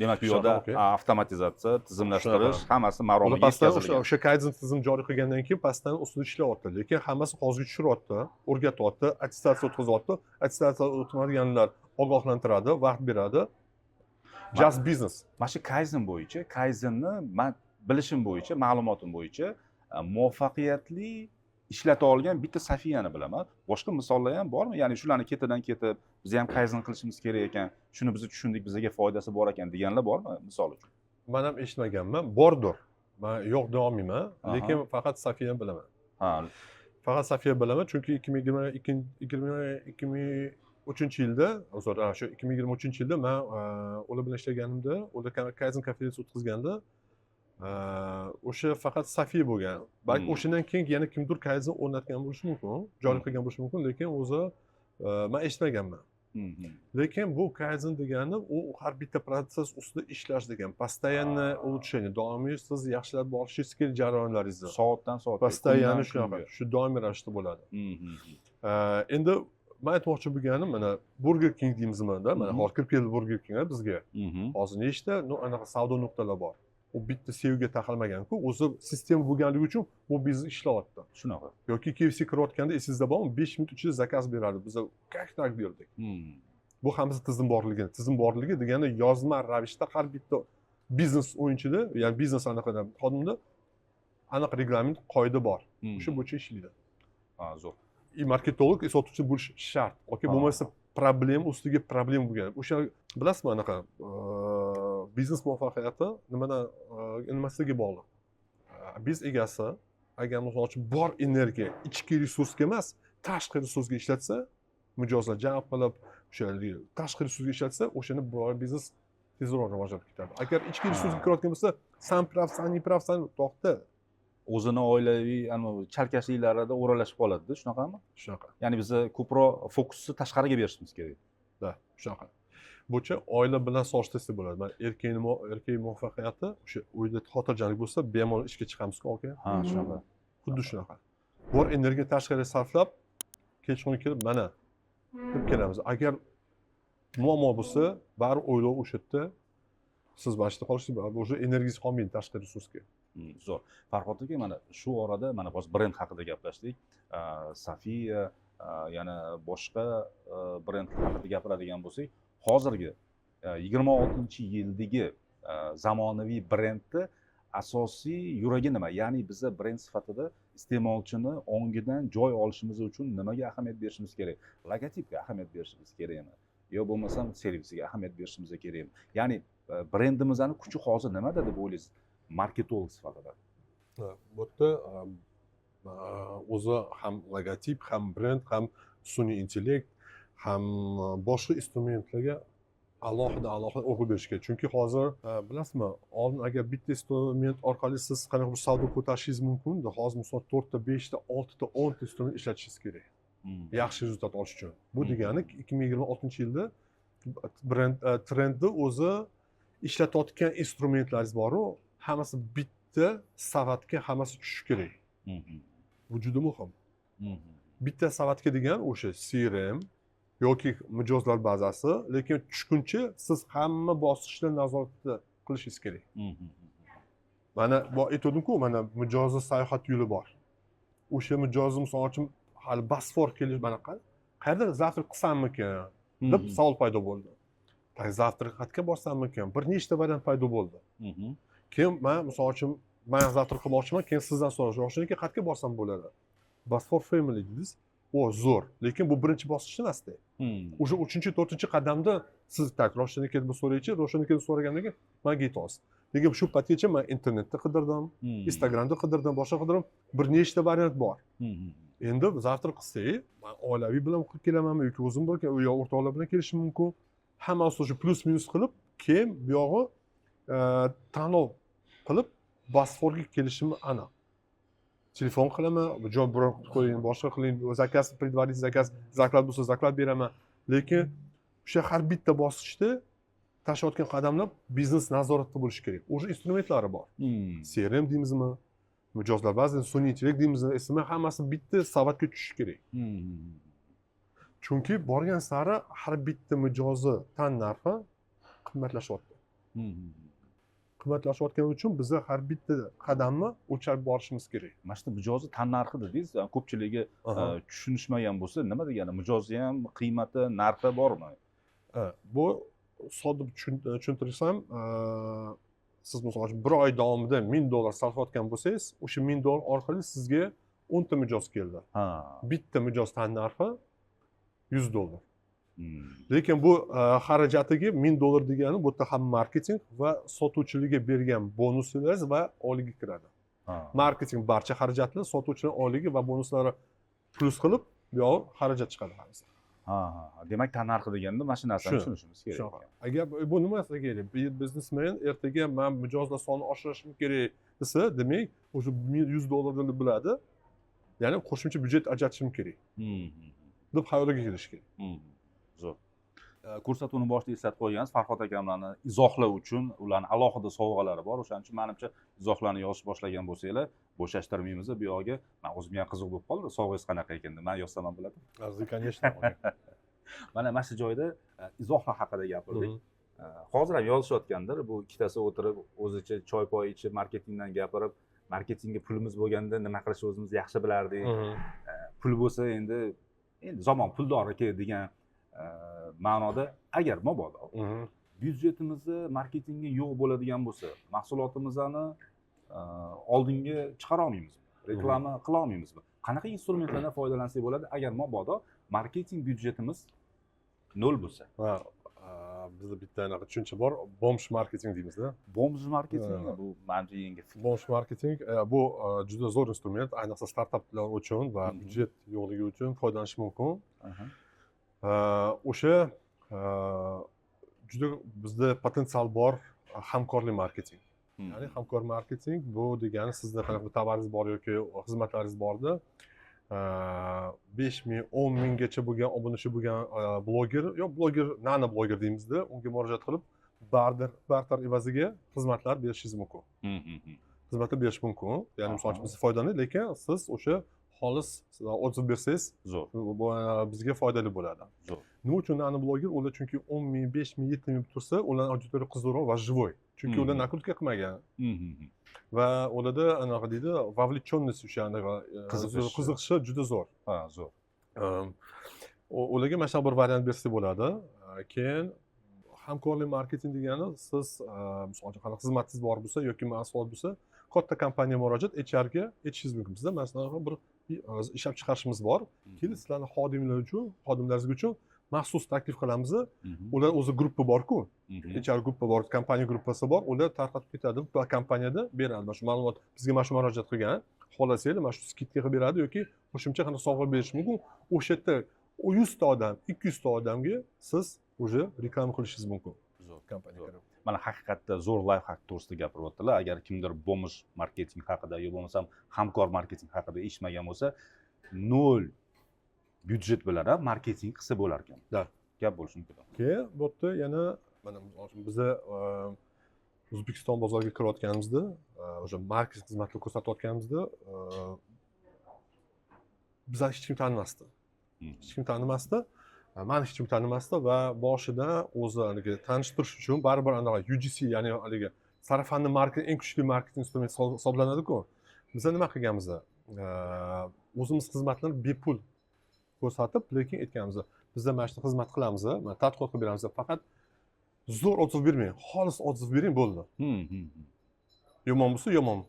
Demak, bu Shunaqa, yoqda okey. avtomatizatsiya, tizimlashtirish Shunaqa. hammasi Ular maromiga pastdan o'sha yetkazilgan. O'sha kayzen tizim joriy qilgandan keyin pastdan ustida ishlayapti, lekin hammasi qog'ozga tushiryapti, o'rgatyapti, attestatsiya o'tkazyapti, attestatsiya o'tmaganlar ogohlantiradi, vaqt beradi. Just business. Mana shu kayzen bo'yicha, kayzenni man bilishim bo'yicha, ma'lumotim bo'yicha muvaffaqiyatli ishlata olgan bitta Safiyani bilaman. Boshqa misollar ham bormi? Ya'ni shularni ketidan ketib, biz ham kayzen qilishimiz kerak ekan, shuni biz tushundik, bizga foydasi bor ekan deganlar bormi, misol uchun? Man ham eshitmaganman, bordir, man yo'q deya olmayman. Lekin faqat Safiyani bilaman. Faqat Safiya bilaman, chunki ikki ming yigirma ikki, 23-yilda, uzr, shu 2023-yilda man ular bilan ishlaganimda, ular kayzen konferensiya o'tkazganda o'sha faqat Safiya bo'lgan. Balki o'shandan keyin yana kimdir kayzen o'rnatgan bo'lishi mumkin, joriy qilgan bo'lishi mumkin, lekin o'zi man eshitmaganman. Lekin bu kayzen degani u har bitta protsess ustida ishlash degan, постоянное улучшение, doimiy siz yaxshilab borishingiz kerak jarayonlaringizni. Soatdan soatga, Постоянно kundan shunaqa, kunga. shu doimiy ravishda bo'ladi. Endi Man aytmoqchi bo'lganim, mana Burger King deymizmanda, mana hozir kirib keldi Burger King bizga. Hozir nechta, ну, anaqa savdo nuqtalar bor. U bitta CEOga taqalmagan-ku, o'zi sistema bo'lganligi uchun bu biznes ishlayapti. Shunaqa. Yoki KFC kirayotganda, esingizda bormi, 5 minut ichida zakaz berardi. Biz как так berdik. Bu hammasi tizim borligi. Tizim borligi degani yozma ravishda har bitta biznes o'yinchida, ya'ni biznes anaqada xodimda aniq reglament, qoida bor. O'sha bo'yicha ishlaydi. Ha, zo'r. И marketolog, и sotuvchi bo'lish shart yoki bo'lmasa problema ustiga problema bo'lgan. O'sha bilasizmi, anaqa biznes muvaffaqiyati nimadan, nimasiga bog'liq? Biznes egasi agar, misol uchun, bor energiya ichki resursga emas, tashqi resursga ishlatsa, mijozlar jalb qilib, o'sha haligi tashqi resursga ishlatsa, o'shani bor biznes tezroq rivojlanib ketadi. Agar ichki resursga kirayotgan bo'lsa, san прав, san не прав, san to'xta. O'zini oilaviy anavi chalkashliklarida o'ralashib qoladida, shunaqami? Shunaqa. Ya'ni biza ko'proq fokusni tashqariga berishimiz kerak. Да, shunaqa. Bo'cha oila bilan solishtirsa bo'ladi. Mana erkak muvaffaqiyati o'sha uyda xotirjamlik bo'lsa, bemalol ishga chiqamizku, aka. Ha, shunaqa. Xuddi shunaqa. Bor energiya tashqariga sarflab, kechqurun kelib, mana deb kelamiz. Agar muammo bo'lsa, baribir o'ylov o'sha yerda, siz mana shu yerda qolishingiz, baribir уже energiyangiz qolmaydi tashqi resursga. Zo'r, Farhod aka, mana shu orada, mana hozir brend haqida gaplashdik. Safiya, yana boshqa brend haqida gapiradigan bo'lsak, hozirgi 26-yildagi zamonaviy brendni asosiy yuragi nima? Ya'ni biza brend sifatida iste'molchini ongidan joy olishimiz uchun nimaga ahamiyat berishimiz kerak? Logotipga ahamiyat berishimiz kerakmi yo bo'lmasam servisiga ahamiyat berishimiz kerakmi? Ya'ni brendimizni kuchi hozir nimada deb o'ylaysiz marketolog sifatida? Ha, bu yerda o'zi ham logotip, ham brend, ham sun'iy intellekt, ham boshqa instrumentlarga alohida alohida urg'u berish kerak. Chunki hozir bilasizmi, oldin agar bitta instrument orqali siz qanaqa bir savdo ko'tarishingiz mumkin, hozir misol to'rtta, beshta, oltita, 10ta instrument ishlatishingiz kerak yaxshi rezultat olish uchun. Bu degani 2026-yilda brend trendni o'zi ishlatayotgan instrumentlaringiz boru, hammasi bitta savatga hammasi tushishi kerak. Bu juda muhim. Bitta savatga degan o'sha CRM yoki mijozlar bazasi, lekin tushguncha siz hamma bosqichda nazoratda qilishingiz kerak. Mana bu aytgandim-ku, mana mijozni sayohat yo'li bor. O'sha mijozni, misol uchun, hali Bosfor kelish, mana qayerda завтрак qilsammikin deb savol paydo bo'ldi. Так, завтрак qayerga borsammikin, bir nechta variant paydo bo'ldi. Keyin man, misol uchun, man завтрак qilmoqchiman, keyin sizdan so'rash, Ravshan aka, qayerga borsam bo'ladi? Bosfor Family dedingiz, o zo'r, lekin bu birinchi bosqich emasda. Уже uchinchi, to'rtinchi qadamda siz, так, Ravshan aka deb so'raychi. Ravshan aka deb so'ragandan keyin manga aytyapsiz, lekin shu paytgacha man internetda qidirdim, Instagramda qidirdim, boshqa qidirdim, bir nechta variant bor. Endi завтрак qilsak, man oilaviy bilan qilib kelamanmi yoki o'zim bilan yo o'rtoqlar bilan kelishim mumkin. Hammasi o'sha plyus minus qilib, keyin buyog'i tanlov qilib, Bosforga kelishim aniq. Telefon qilaman, joy bron qilib qo'ying, boshqa qiling, zakaz, предварительный zakaz, заклад bo'lsa, заклад beraman. Lekin o'sha har bitta bosqichda tashlayotgan qadamlar biznes nazoratda bo'lishi kerak. Уже instrumentlari bor. CRM deymizmi, mijozlar ba'zan sun'iy intellekt deymizmi, SMM, hammasi bitta savatga tushishi kerak. Chunki borgan sari har bitta mijozi tan narxi qimmatlashyapti. Qimmatlashayotgani uchun biza har bitta qadamni o'lchab borishimiz kerak. Mana shu mijozi tan narxi dedingiz, ko'pchiligi tushunishmagan bo'lsa, nima degani? Mijozni ham qiymati, narxi bormi? Ha, bu sodda tushuntirsam, siz, misol uchun, bir oy davomida 1000 dollar sarflayotgan bo'lsangiz, o'sha 1000 dollar orqali sizga 10ta mijoz keldi. Bitta mijoz tan narxi 100 dollar. Lekin bu xarajatiga 1000 dollar degani bu yerda ham marketing va sotuvchilarga bergan bonuslaringiz va oyligi kiradi. Marketing barcha xarajatlar, sotuvchilar oyligi va bonuslari plyus qilib, bu yog'i xarajat chiqadi hammasi. Ha. Demak, tan narxi deganda mana shu narsani Shu. tushunishimiz kerak Shunaqa. ekan. Agar bu nimasiga kerak? Bir biznesmen ertaga man mijozlar sonini oshirishim kerak desa, demak, o'sha 100 dollardan deb biladi, ya'ni qo'shimcha byudjet ajratishim kerak deb xayoliga kelishi kerak. Zo'r. Ko'rsatuvni boshida eslatib qo'ygansiz, Farhod akamlarni izohlar uchun ularni alohida sovg'alari bor. O'shaning uchun, manimcha, izohlarni yozib boshlagan bo'lsanglar, bo'shashtirmaymiz bu yog'iga. Man o'zimga ham qiziq bo'lib qoldi, sovg'angiz qanaqa ekan deb. Man yozsam ham bo'ladi. Arzi, конечно. Mana shu joyda izohlar haqida gapirdik. Hozir ham yozishayotgandir. Bu ikkitasi o'tirib, o'zicha choy poy ichib, marketingdan gapirib, marketingga pulimiz bo'lganda nima qilishni o'zimiz yaxshi bilardik. Pul bo'lsa, endi zamon puldoriki degan ma'noda, agar mabodo byudjetimizni marketingga yo'q bo'ladigan bo'lsa, mahsulotimizni oldinga chiqara olmaymizmi, reklama qila olmaymizmi? Qanaqa instrumentlardan foydalansak bo'ladi, agar mabodo marketing byudjetimiz nol bo'lsa? Ha, bizda bitta anaqa tushuncha bor, бомж marketing deymizda. Бомж marketing. Ha. Bu manimcha yangi fikr. Бомж marketing bu juda zo'r instrument, ayniqsa startaplar uchun va byudjet yo'qligi uchun foydalanish mumkin. O'sha juda bizda potensial bor, hamkorlik marketing. Ya'ni hamkor marketing bu degani, sizda qanaqa bir tovaringiz bor yoki xizmatlaringiz borda, 5000, 10 minggacha bo'lgan obunachi bo'lgan bloger yo bloger, nano bloger deymizda, unga murojaat qilib, barter evaziga xizmatlar berishingiz mumkin. Xizmatlar berish mumkin, ya'ni misol uchun, biz foydali, lekin siz o'sha xolis отзыв bersangiz, Zo'r. bu bizga foydali bo'ladi. Zo'r. Nima uchun nano bloger ular? Chunki 10 000, 5000, 7000 tursa, ularni auditoriya qiziqroq va живой, chunki ular накрутка qilmagan va ularda anaqa deydi, вовлеченность, o'sha anaqa Qiziqish. qiziqishi juda zo'r. Ha, zo'r. Ularga mana shunaqa bir variant bersak bo'ladi. Keyin hamkorlik marketing degani, siz misol uchun, qanaqa xizmatingiz bor bo'lsa yoki mahsulot bo'lsa, katta kompaniya murojaat, HRga aytishingiz mumkin: bizda mana shunaqa bir ishlab chiqarishimiz bor, kelib sizlarni xodimlar uchun, xodimlaringizga uchun maxsus taklif qilamiz. Ular o'zi gruppa borku, HR gruppa bor, kompaniya gruppasi bor, ular tarqatib ketadi va kompaniyada beradi mana shu ma'lumot: bizga mana shu murojaat qilgan, xohlasanglar, mana shu скидка qilib beradi yoki qo'shimcha qanaqa sovg'a berish mumkin. O'sha yerda 100 ta odam, 200 ta odamga siz уже reklama qilishingiz mumkin Zo'r. kompaniya Zo'r. kirib. Mana, haqiqatda zo'r лайфхак to'g'risida gapiryaptilar. Agar kimdir бомж marketing haqida yo bo'lmasam hamkor marketing haqida eshitmagan bo'lsa, nol byudjet bilan ham marketing qilsa bo'lar ekan. Да. Gap bo'lishi mumkin. Keyin bu yerda yana mana, misol uchun, biza O'zbekiston bozoriga kirayotganimizda, o'sha marketing xizmatlar ko'rsatayotganimizda, bizani hech kim tanimasdi. Hech kim tanimasdi, mani hech kim tanimasdi va boshida o'zi haligi tanishtirish uchun baribir anaqa UGC, ya'ni haligi сарафанный marketing eng kuchli marketing instrumenti hisoblanadiku. Biza nima qilganmiz? O'zimiz xizmatlarni bepul ko'rsatib, lekin aytganmiz: bizda mana shu xizmat qilamiz, mana tadqiqot qilib beramiz, faqat zo'r отзыв bermang, xolis отзыв bering, bo'ldi. Yomon bo'lsa yomon,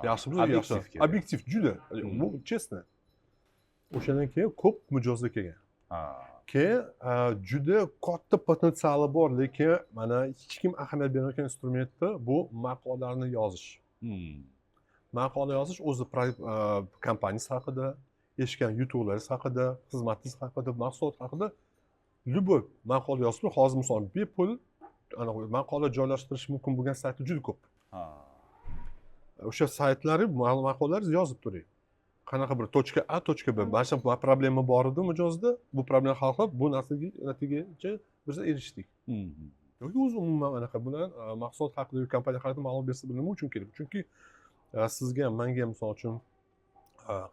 yaxshi bo'lsa yaxshi. Obyektiv kerak. Obyektiv juda, bu честно. O'shandan keyin ko'p mijozlar kelgan. Keyin juda katta potensiali bor, lekin mana hech kim ahamiyat bermayotgan instrumentni, bu maqolalarni yozish. Maqola yozish o'zi kompaniyasi haqida, eshitgan yutuqlaringiz haqida, xizmatingiz haqida, mahsulot haqida любой maqola yozib, hozir misol bepul anaqa maqola joylashtirish mumkin bo'lgan saytlar juda ko'p. O'sha saytlari maqolalar yozib turing, qanaqa bir точка А, точка Б, mana shu problema bor edi mijozda, bu problemani hal qilib, bu narsaga, natijagacha biz erishdik yoki o'zi umuman anaqa bilan mahsulot haqida yoki kompaniya haqida ma'lumot bersa, bu nima uchun kerak? Chunki sizga ham, manga ham, misol uchun,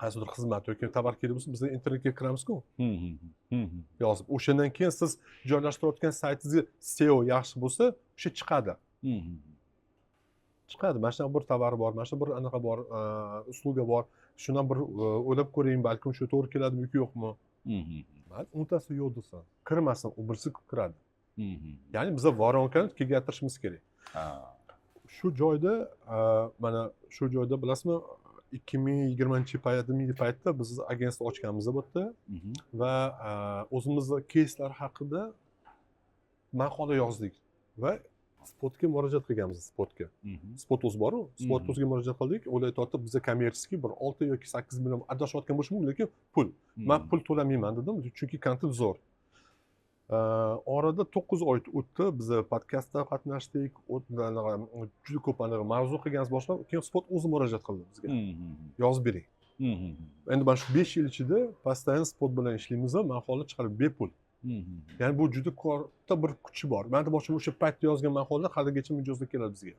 qaysidir xizmat yoki tovar kerak bo'lsa, biz internetga kiramizku yozib. O'shandan keyin siz joylashtirayotgan saytingizga SEO yaxshi bo'lsa, o'sha chiqadi. Chiqadi, mana shunaqa bir tovar bor, mana shu bir anaqa bor, услуга bor, shundan bir o'ylab ko'ring, balkim shu to'g'ri keladimi yoki yo'qmi. Mayli, o'ntasi yo'q desa, kirmasin, u birisi kiradi. Ya'ni biza воронка ni kengaytirishimiz kerak. Shu joyda mana shu joyda, bilasizmi, 2020 paytda biz агентство ochganmiz bu yerda va o'zimizni keyslar haqida maqola yozdik va Spotga murojaat qilganmiz, Spotga. Spot o'zi boru, Spot o'ziga murojaat qildik. Ular aytyapti, biza коммерческий bir 6 yoki 8 million, adashayotgan bo'lishim mumkin, lekin pul, man pul to'lamayman dedim, chunki kontent zo'r. Orada 9 oy o'tdi, biza podkastda qatnashdik, anaqa juda ko'p anaqa mavzu qilganmiz, boshqa. Keyin Spot o'zi murojaat qildi bizga: yozib bering. Endi mana shu 5 yil ichida постоянно Spot bilan ishlaymiz, maqola chiqarib bepul. Ya'ni bu juda katta bir kuchi bor. Man aytmoqchiman, o'sha paytda yozgan maqolalar haligacha mijozlar keladi bizga.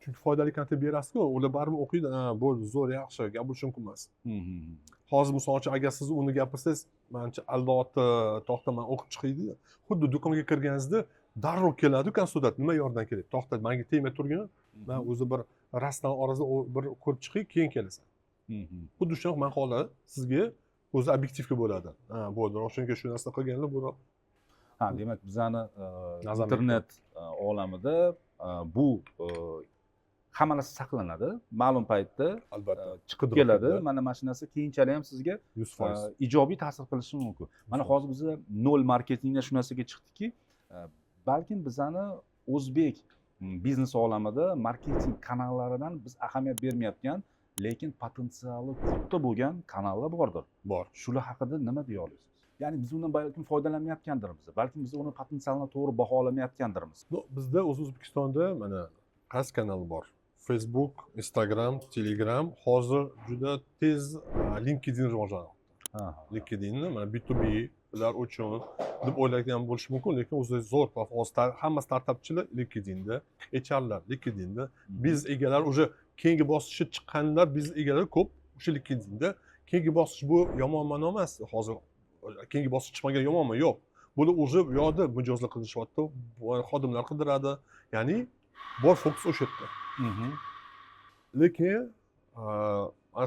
Chunki foydali kontent berasizku, ular baribir o'qiydi. Ha, bo'ldi, zo'r, yaxshi, gapirish mumkin emas. Hozir, misol uchun, agar siz uni gapirsangiz, manimcha, albatta, to'xta, man o'qib chiqay deydi. Xuddi do'konga kirganingizda darrov keladi konsultant: "Nima yordam kerak?" "To'xta, manga tegmay turgin, man o'zi bir rastdan orasida bir ko'rib chiqay, keyin kelasan." Xuddi shunaqa maqola sizga o'zi obyektivga bo'ladi. Ha, bo'ldi, Ravshan shu narsa qilganlar bu. Ha, demak, bizani Nazam. internet olamida bu hamma narsa saqlanadi, ma'lum paytda Albatta. chiqib Qidirib keladi. keladi. Mana shu narsa keyinchalik ham sizga 100%. ijobiy ta'sir qilishi mumkin. Mana hozir biza nol marketingda shu narsaga chiqdikki, balkim bizani o'zbek biznes olamida marketing kanallaridan biz ahamiyat bermayotgan, lekin potensiali katta bo'lgan kanallar bordir. Bor. Shular haqida nima deya olasiz? Ya'ni biz undan balkim foydalanmayotgandirmiz, balkim biz uni potensialini to'g'ri baholamayotgandirmiz. Ну, bizda o'zi O'zbekistonda mana qaysi kanal bor? Facebook, Instagram, Telegram. Hozir juda tez LinkedIn rivojlanyapti. LinkedInni mana B2B lar uchun deb o'ylagan bo'lishi mumkin, lekin o'zi zo'r platforma. Hozir hamma startapchilar LinkedInda, HRlar LinkedInda, biznes egalari, уже keyingi bosqichga chiqqanlar, biznes egalari ko'p o'sha LinkedInda. Keyingi bosqich bu yomon ma'no emas. Hozir keyingi bosqich chiqmagan yomonmi? Yo'q. Bular уже bu yoqda mijozlar qidirishyapti, xodimlar qidiradi. Ya'ni bor fokus o'sha yerda. Lekin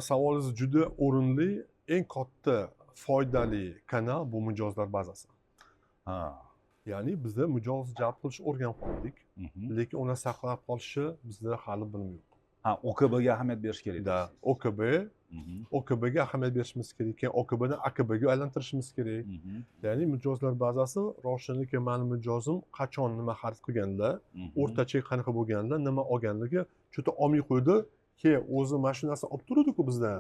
savolingiz juda o'rinli. Eng katta foydali kanal bu mijozlar bazasi. Ya'ni bizda mijoz jalb qilishni o'rganib qoldik, lekin uni saqlab qolishni bizda hali bilim yo'q. Ha, OKBga ahamiyat berish kerak Да. deysiz. OKB. OKBga ahamiyat berishimiz kerak, keyin OKBni AKBga aylantirishimiz kerak. Ya'ni mijozlar bazasi, Ravshan aka, mani mijozim qachon nima xarid qilganda, o'rtacha qanaqa bo'lganda, nima olganligi что-то olmay qo'ydi, keyin o'zi mana shu narsa olib turadiku bizdan.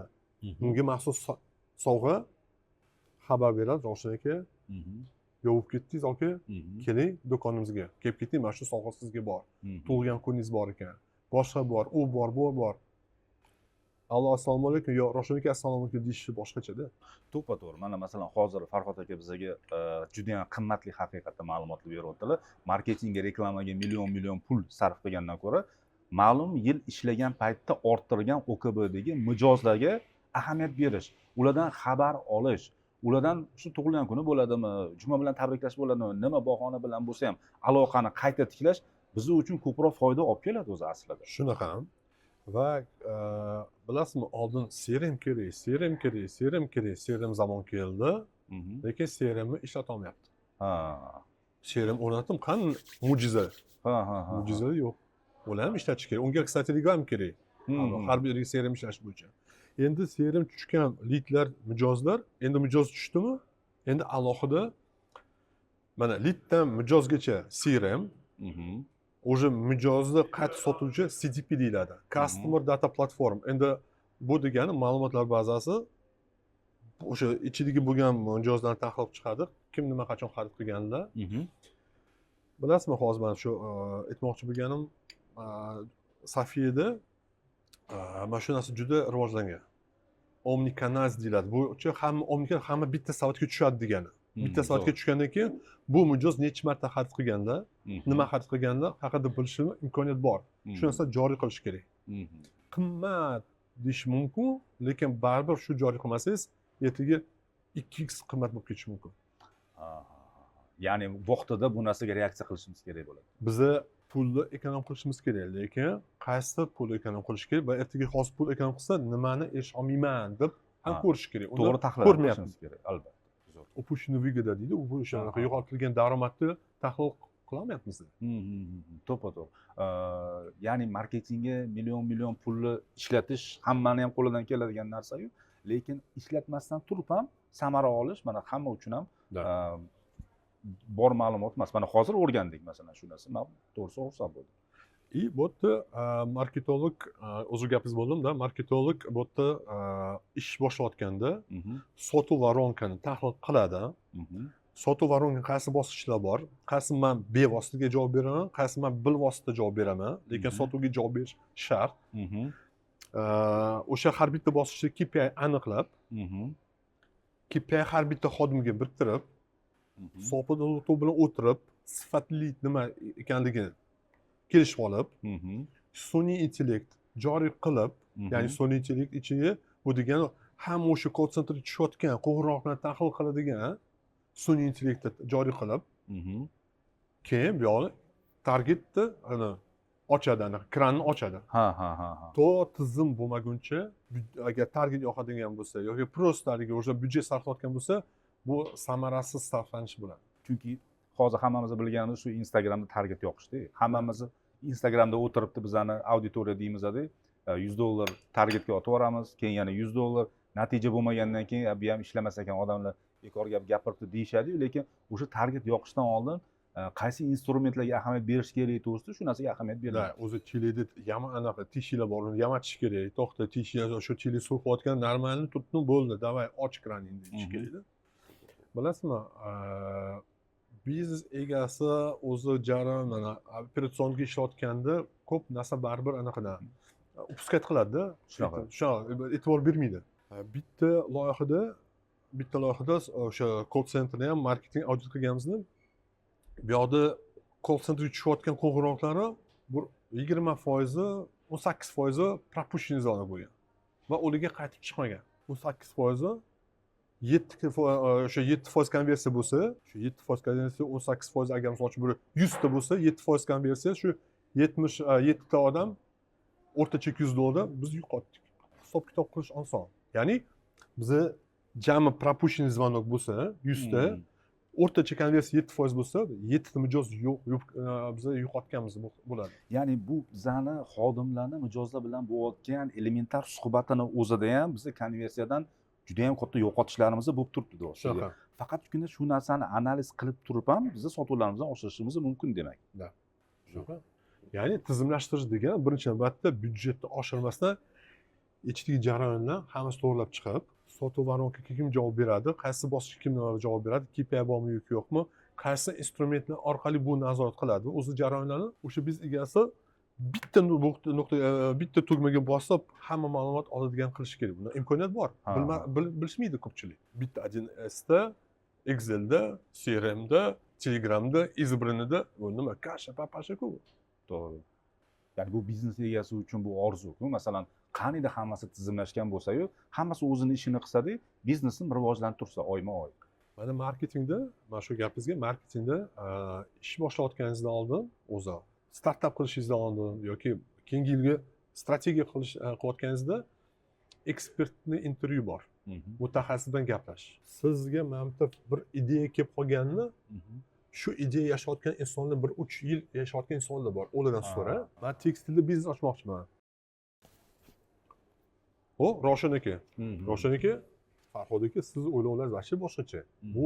Unga maxsus sovg'a xabar beradi: "Ravshan aka, yovib ketdingiz, aka, keling do'konimizga, kelib keting, mana shu sovg'a sizga bor, tug'ilgan kuningiz bor ekan, boshqa bor, u bor, bu bor." Allo, assalomu alaykum yo Ravshan aka, assalomu alaykum deyishi boshqachada. To'ppa to'g'ri. Mana, masalan, hozir Farhod aka bizga judayam qimmatli haqiqatda ma'lumotlar beryaptilar. Marketingga, reklamaga million million pul sarf qilgandan ko'ra, ma'lum yil ishlagan paytda orttirgan OKBdagi mijozlarga ahamiyat berish, ulardan xabar olish, ulardan shu tug'ilgan kuni bo'ladimi, juma bilan tabriklash bo'ladimi, nima bahona bilan bo'lsa ham aloqani qayta tiklash biz uchun ko'proq foyda olib keladi o'zi aslida. Shunaqa ham. Va bilasizmi, oldin CRM kerak, CRM kerak, CRM kerak, CRM zamon keldi, lekin CRMni ishlatolmayapti. CRM o'rnatdim, qani mo'jiza? Ha ha ha Mo'jiza yo'q. Ular ham ishlatish kerak, unga, кстати, ham kerak. Har bir CRM ishlash bo'yicha. Endi CRM tushgan lidlar, mijozlar, endi mijoz tushdimi, endi alohida mana liddan mijozgacha CRM, уже mijozni qayta sotuvchi CDP deyiladi, Customer Data Platform. Endi bu degani ma'lumotlar bazasi, o'sha ichidagi bo'lgan mijozlarni tahlil qilib chiqadi, kim nima qachon xarid qilganlar. Bilasizmi, hozir mana shu aytmoqchi bo'lganim, Sofiyada mana shu narsa juda rivojlangan, omnikanal deyiladi. Bu hamma omnikanal, hamma bitta savatga tushadi degani. Bitta savatga tushgandan keyin bu mijoz necha marta xarid qilganda, nima xarid qilganda haqida bilishini imkoniyat bor. Shu narsani joriy qilish kerak. Qimmat deyish mumkin, lekin baribir shu joriy qilmasangiz, ertaga 2x qimmat bo'lib ketishi mumkin. Ya'ni vaqtida bu narsaga reaksiya qilishimiz kerak bo'ladi. Biza pulni эконом qilishimiz kerak, lekin qaysi pul эконом qilish kerak va ertaga hozir pul эконом qilsa nimani erisha olmayman deb ham ko'rish kerak. Uni To'g'ri tahlil ko'rmayapmiz. qilishimiz kerak, albatta. Zo'r. Упущенный выгода deydi u, o'sha yo'qotilgan daromadni tahlil qilolmayapmiz. To'ppa to'g'ri. Ya'ni marketingga million million pulni ishlatish hammani ham qo'lidan keladigan narsa-yu, lekin ishlatmasdan turib ham samara olish mana hamma uchun ham bor ma'lumot emas. Mana hozir o'rgandik, masalan, shu narsa. Man to'g'risi xursand bo'ldim. И bu yerda marketolog, o'zi gapingiz bo'ldimda, marketolog bu yerda ish boshlayotganda sotuv воронка ni tahlil qiladi. Sotuv воронка qaysi bosqichlar bor, qaysi man bevositaga javob beraman, qaysi man bilvosita javob beraman, lekin sotuvga javob berish shart. O'sha har bitta bosqichda KPI aniqlab, KPI har bitta xodimga biriktirib Hisob bilan o'tirib, sifatli nima ekanligini kelishib olib, sun'iy intellekt joriy qilib, ya'ni sun'iy intellekt ichiga, bu degani hamma o'sha call centerga tushayotgan qo'ng'iroqlarni tahlil qiladigan sun'iy intellektni joriy qilib, keyin bu yog'ini targetni ana ochadi, anaqa kranni ochadi. Ha ha ha ha To tizim bo'lmaguncha, agar target yoqadigan bo'lsa yoki просто haligi o'sha byudjet sarflayotgan bo'lsa, bu samarasiz sarflanish bo'ladi. Chunki hozir hammamiz bilganimiz shu Instagramda target yoqishda. Hammamiz Instagramda o'tiribdi, bizani auditoriya deymizda, $100 targetga otib yuboramiz, keyin yana $100, natija bo'lmagandan keyin "A, bu ham ishlamas ekan, odamlar bekor gap gapiribdi" deyishadiyu. Lekin o'sha target yoqishdan oldin qaysi instrumentlarga ahamiyat berish kerak to'g'risida, shu narsaga ahamiyat Да, beriladi. O'zi teleda yama anaqa teshiklar bor, uni yamatish kerak. To'xta, teshik, shu tele so'qayotgan нормальный turibdi, bo'ldi, давай, och kraningni deyish kerakda. Bilasizmi, biznes egasi o'zi jarayon, mana, операционка ishlayotganda ko'p narsa baribir anaqadan упускать qiladida. Shunaqa. Shunaqa, e'tibor bermaydi. Bitta loyihada o'sha call centerni ham marketing audit qilganmizni, bu yoqda call centerga tushayotgan qo'ng'iroqlari bir 20%, 18% пропущенный звонок bo'lgan va ularga qaytib chiqmagan. 18%, o'sha 7% konversiya bo'lsa, shu 7% konversiya, 18%, agar misol uchun bir 100 ta bo'lsa, 7% konversiya, shu 77 ta odam o'rtacha 200 dollar biz yo'qotdik. Hisob kitob qilish oson, ya'ni biza jami пропущенный звонок bo'lsa 100 ta, o'rtacha konversiya 7% bo'lsa, yettita mijoz yo'q, yo'q, biza yo'qotganmiz bo'ladi. Ya'ni bu bizani xodimlarni mijozlar bilan bo'layotgan elementar suhbatini o'zida ham biza konversiyadan juda yam katta yo'qotishlarimiz bo'lib turibdi deyapsiz. Shunaqa. Faqatgina shu narsani analiz qilib turib ham biza sotuvlarimizni oshirishimiz mumkin demak. Shunaqa, ya'ni tizimlashtirish degani birinchi navbatda byudjetni oshirmasdan ichidagi jarayonlar hammasi to'g'irlab chiqib, sotuv воронка ga kim javob beradi, qaysi bosqichga kim nima javob beradi, KPI bormi yoki yo'qmi, qaysi instrumentlar orqali bu nazorat qiladi o'zi jarayonlarni, o'sha biznes egasi bitta nuqta, bitta tugmaga bosib hamma ma'lumot oladigan qilish kerak. Bunda imkoniyat bor. Bilishmaydi ko'pchilik. Bitta 1Sda, Excelda, CRMda, Telegramda, избранныйda bu nima, каша папаша ku bu. To'g'ri, ya'ni bu biznes egasi uchun bu orzu-ku. Masalan, qaniydi hammasi tizimlashgan bo'lsayu, hammasi o'zini ishini qilsada, biznesim rivojlanib tursa oyma oy. Mana marketingda, mana shu gapingizga, marketingda ish boshlayotganingizdan oldin, o'zi startap qilishingizdan oldin yoki keyingi yilga strategiya qilayotganingizda ekspertni intervyu bor, mutaxassis bilan gaplashish. Sizga mana bu yerda bir ideya kelib qolganini, shu ideya yashayotgan insonlar, bir 3 yil yashayotgan insonlar bor, ulardan so'ra. Man tekstilda biznes ochmoqchiman, o Ravshan aka, Ravshan aka, Farhod aka, sizni o'ylovlaringiz вообще boshqacha, bu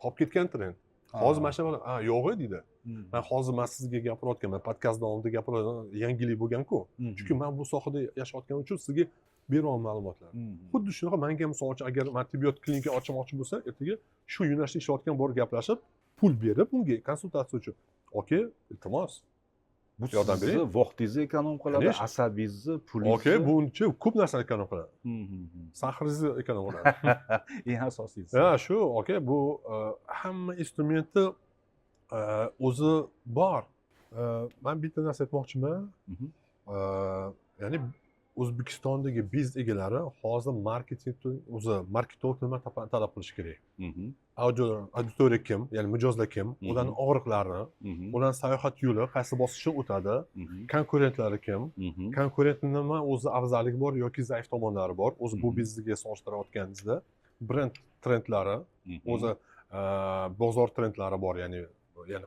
qolib ketgan trend hozir mana shunaqa, ha, yo'q deydi. Man hozir, man sizga gapirayotganman, podkast davomida gapirayotgan yangilik bo'lganku, chunki man bu sohada yashayotganim uchun sizga beryapman ma'lumotlar. Xuddi shunaqa manga, misol uchun, agar man tibbiyot klinika ochmoqchi bo'lsa, ertaga shu yo'nalishda ishlayotgan borib gaplashib, pul berib unga konsultatsiya uchun, aka, iltimos, Bu yordam sizni bering. vaqtingizni эконом qiladi, Конечно. asabingizni, pulingizni. Aka, buncha ko'p narsani эконом qiladi, сахар ingizni эконом qiladi. Eng asosiysi. Ha, shu aka, bu hamma instrumenti o'zi bor. Man bitta narsa aytmoqchiman. Ya'ni O'zbekistondagi biznes egalari hozir marketing, o'zi marketolog nima talab qilishi kerak? Auditoriya kim, ya'ni mijozlar kim, ularni og'riqlari, ularni sayohat yo'li qaysi bosqichdan o'tadi, konkurentlari kim, konkurentni nima o'zi afzalligi bor yoki zaif tomonlari bor o'zi bu biznesga solishtirayotganingizda, brend trendlari, o'zi bozor trendlari bor, ya'ni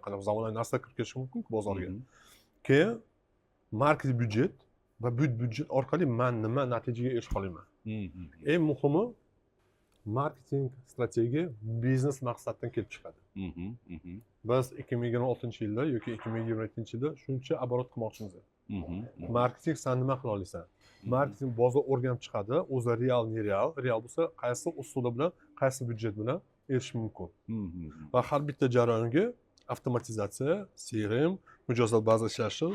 qanaqa zamonaviy narsa kirib kelishi mumkin bozorga. Keyin marketing byudjet va bu byudjet orqali man nima natijaga erisha olaman. Eng muhimi, marketing strategiya biznes maqsaddan kelib chiqadi. Biz 2026-yilda yoki 2027-yilda shuncha оборот qilmoqchimiz. Marketing, san nima qila olasan? Marketing bozor o'rganib chiqadi o'zi, real, нереал, real bo'lsa, qaysi usuli bilan, qaysi byudjet bilan erishish mumkin va har bitta jarayonga avtomatizatsiya, CRM, mijozlar baza ishlashi,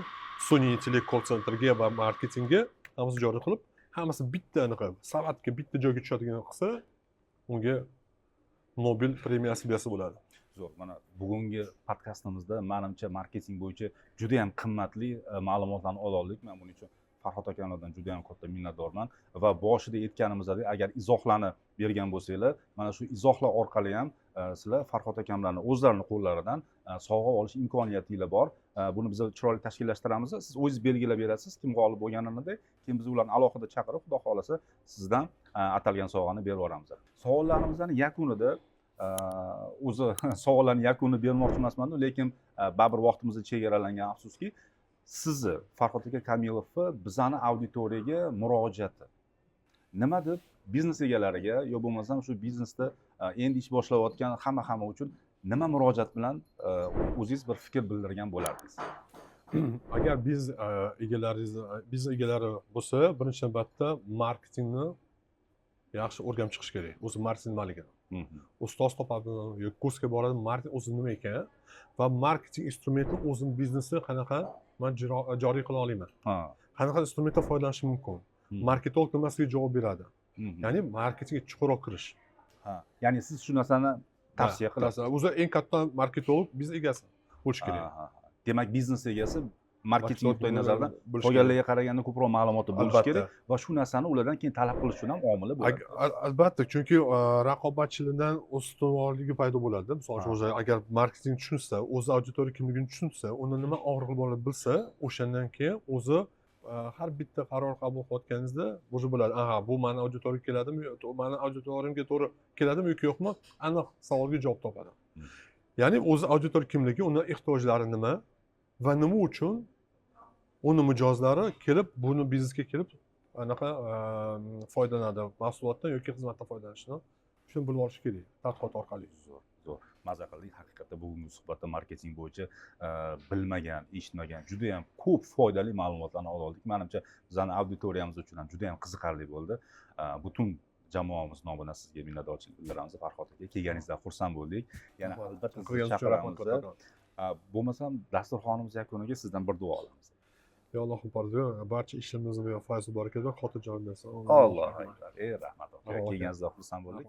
sun'iy intellekt call centerga va marketingga, hammasi joriy qilib, hammasi bitta anaqa savatga, bitta joyga tushadigan qilsa, unga Nobel premiyasi bersa bo'ladi. Zo'r. Mana bugungi podkastimizda manimcha marketing bo'yicha juda yam qimmatli ma'lumotlarni ola oldik. Man buning uchun Farhod akalardan juda yam katta minnatdorman. Va boshida aytganimizdek, agar izohlarni bergan bo'lsanglar, mana shu izohlar orqali ham sizlar Farhod akamlarni o'zlarini qo'llaridan sovg'a olish imkoniyatinglar bor. Buni biz chiroyli tashkillashtiramiz. Siz o'zingiz belgilab berasiz kim g'olib bo'lganini, keyin biz ularni alohida chaqirib, xudo xohlasa, sizdan atalgan sovg'ani berib yuboramiz. Savollarimizni yakunida, o'zi savollarni yakunini bermoqchi emasman, lekin baribir vaqtimiz chegaralangan, afsuski. Sizni, Farhod aka Kamilovni bizani auditoriyaga murojaati nima deb, biznes egalariga yo bo'lmasam shu biznesda endi ish boshlayotgan hamma uchun nima murojaat bilan o'zingiz bir fikr bildirgan bo'lardingiz? Agar biznes egalari bo'lsa, birinchi navbatda marketingni yaxshi o'rganib chiqish kerak, o'zi marketing nimaligini. Ustoz topadimi yoki kursga boradimi, marketing o'zi nima ekan va marketing instrumenti o'zini biznesi qanaqa man joriy qila olaman, qanaqa instrumentdan foydalanishim mumkin, marketolog nimasiga javob beradi, ya'ni marketingga chuqurroq kirish. Ha, ya'ni siz shu narsani tavsiya qilasiz. O'zi eng katta marketolog biznes egasi bo'lishi kerak. Demak, biznes egasi marketing nuqtai nazaridan Bo'lishi kerak. qolganlarga qaraganda ko'proq ma'lumoti bo'lishi kerak va shu narsani ulardan keyin talab qilish uchun ham omili bo'ladi. Albatta, chunki raqobatchilardan ustuvorligi paydo bo'ladi. Misol uchun, o'zi agar marketing tushunsa, o'zi auditoriya kimligini tushunsa, uni nima og'rig'i borligini bilsa, o'shandan keyin o'zi har bitta qaror qabul qilayotganingizda уже biladi, aha, bu mani auditoriyaga keladimi, mani auditoriyamga to'g'ri keladimi yoki yo'qmi, aniq savolga javob topadi. Ya'ni o'zi auditoriya kimligi, uni ehtiyojlari nima va nima uchun uni mijozlari kelib, buni biznesga kelib anaqa foydalanadi, mahsulotdan yoki xizmatdan foydalanishni, shuni bilib olish kerak tadqiqot orqali. Zo'r, zo'r, maza qildik haqiqatda. Bugungi suhbatda marketing bo'yicha bilmagan, eshitmagan juda yam ko'p foydali ma'lumotlarni ola oldik. Manimcha, bizani auditoriyamiz uchun ham juda yam qiziqarli bo'ldi. Butun jamoamiz nomidan sizga minnatdorchilik bildiramiz, Farhod aka. Kelganingizdan xursand bo'ldik. Yana albatta sizni Chaqirganingiz uchun rahmat chaqiramiz. Kattakon. Bo'lmasam dasturxonimiz yakuniga sizdan bir duo olamiz. Yo Allohim, barcha ishlarimizni fayz barakat va xotirjam bersin. Allohu akbar! Ey, rahmat aka. Rahmat. Kelganingizdan xursand bo'ldik. Rahmat.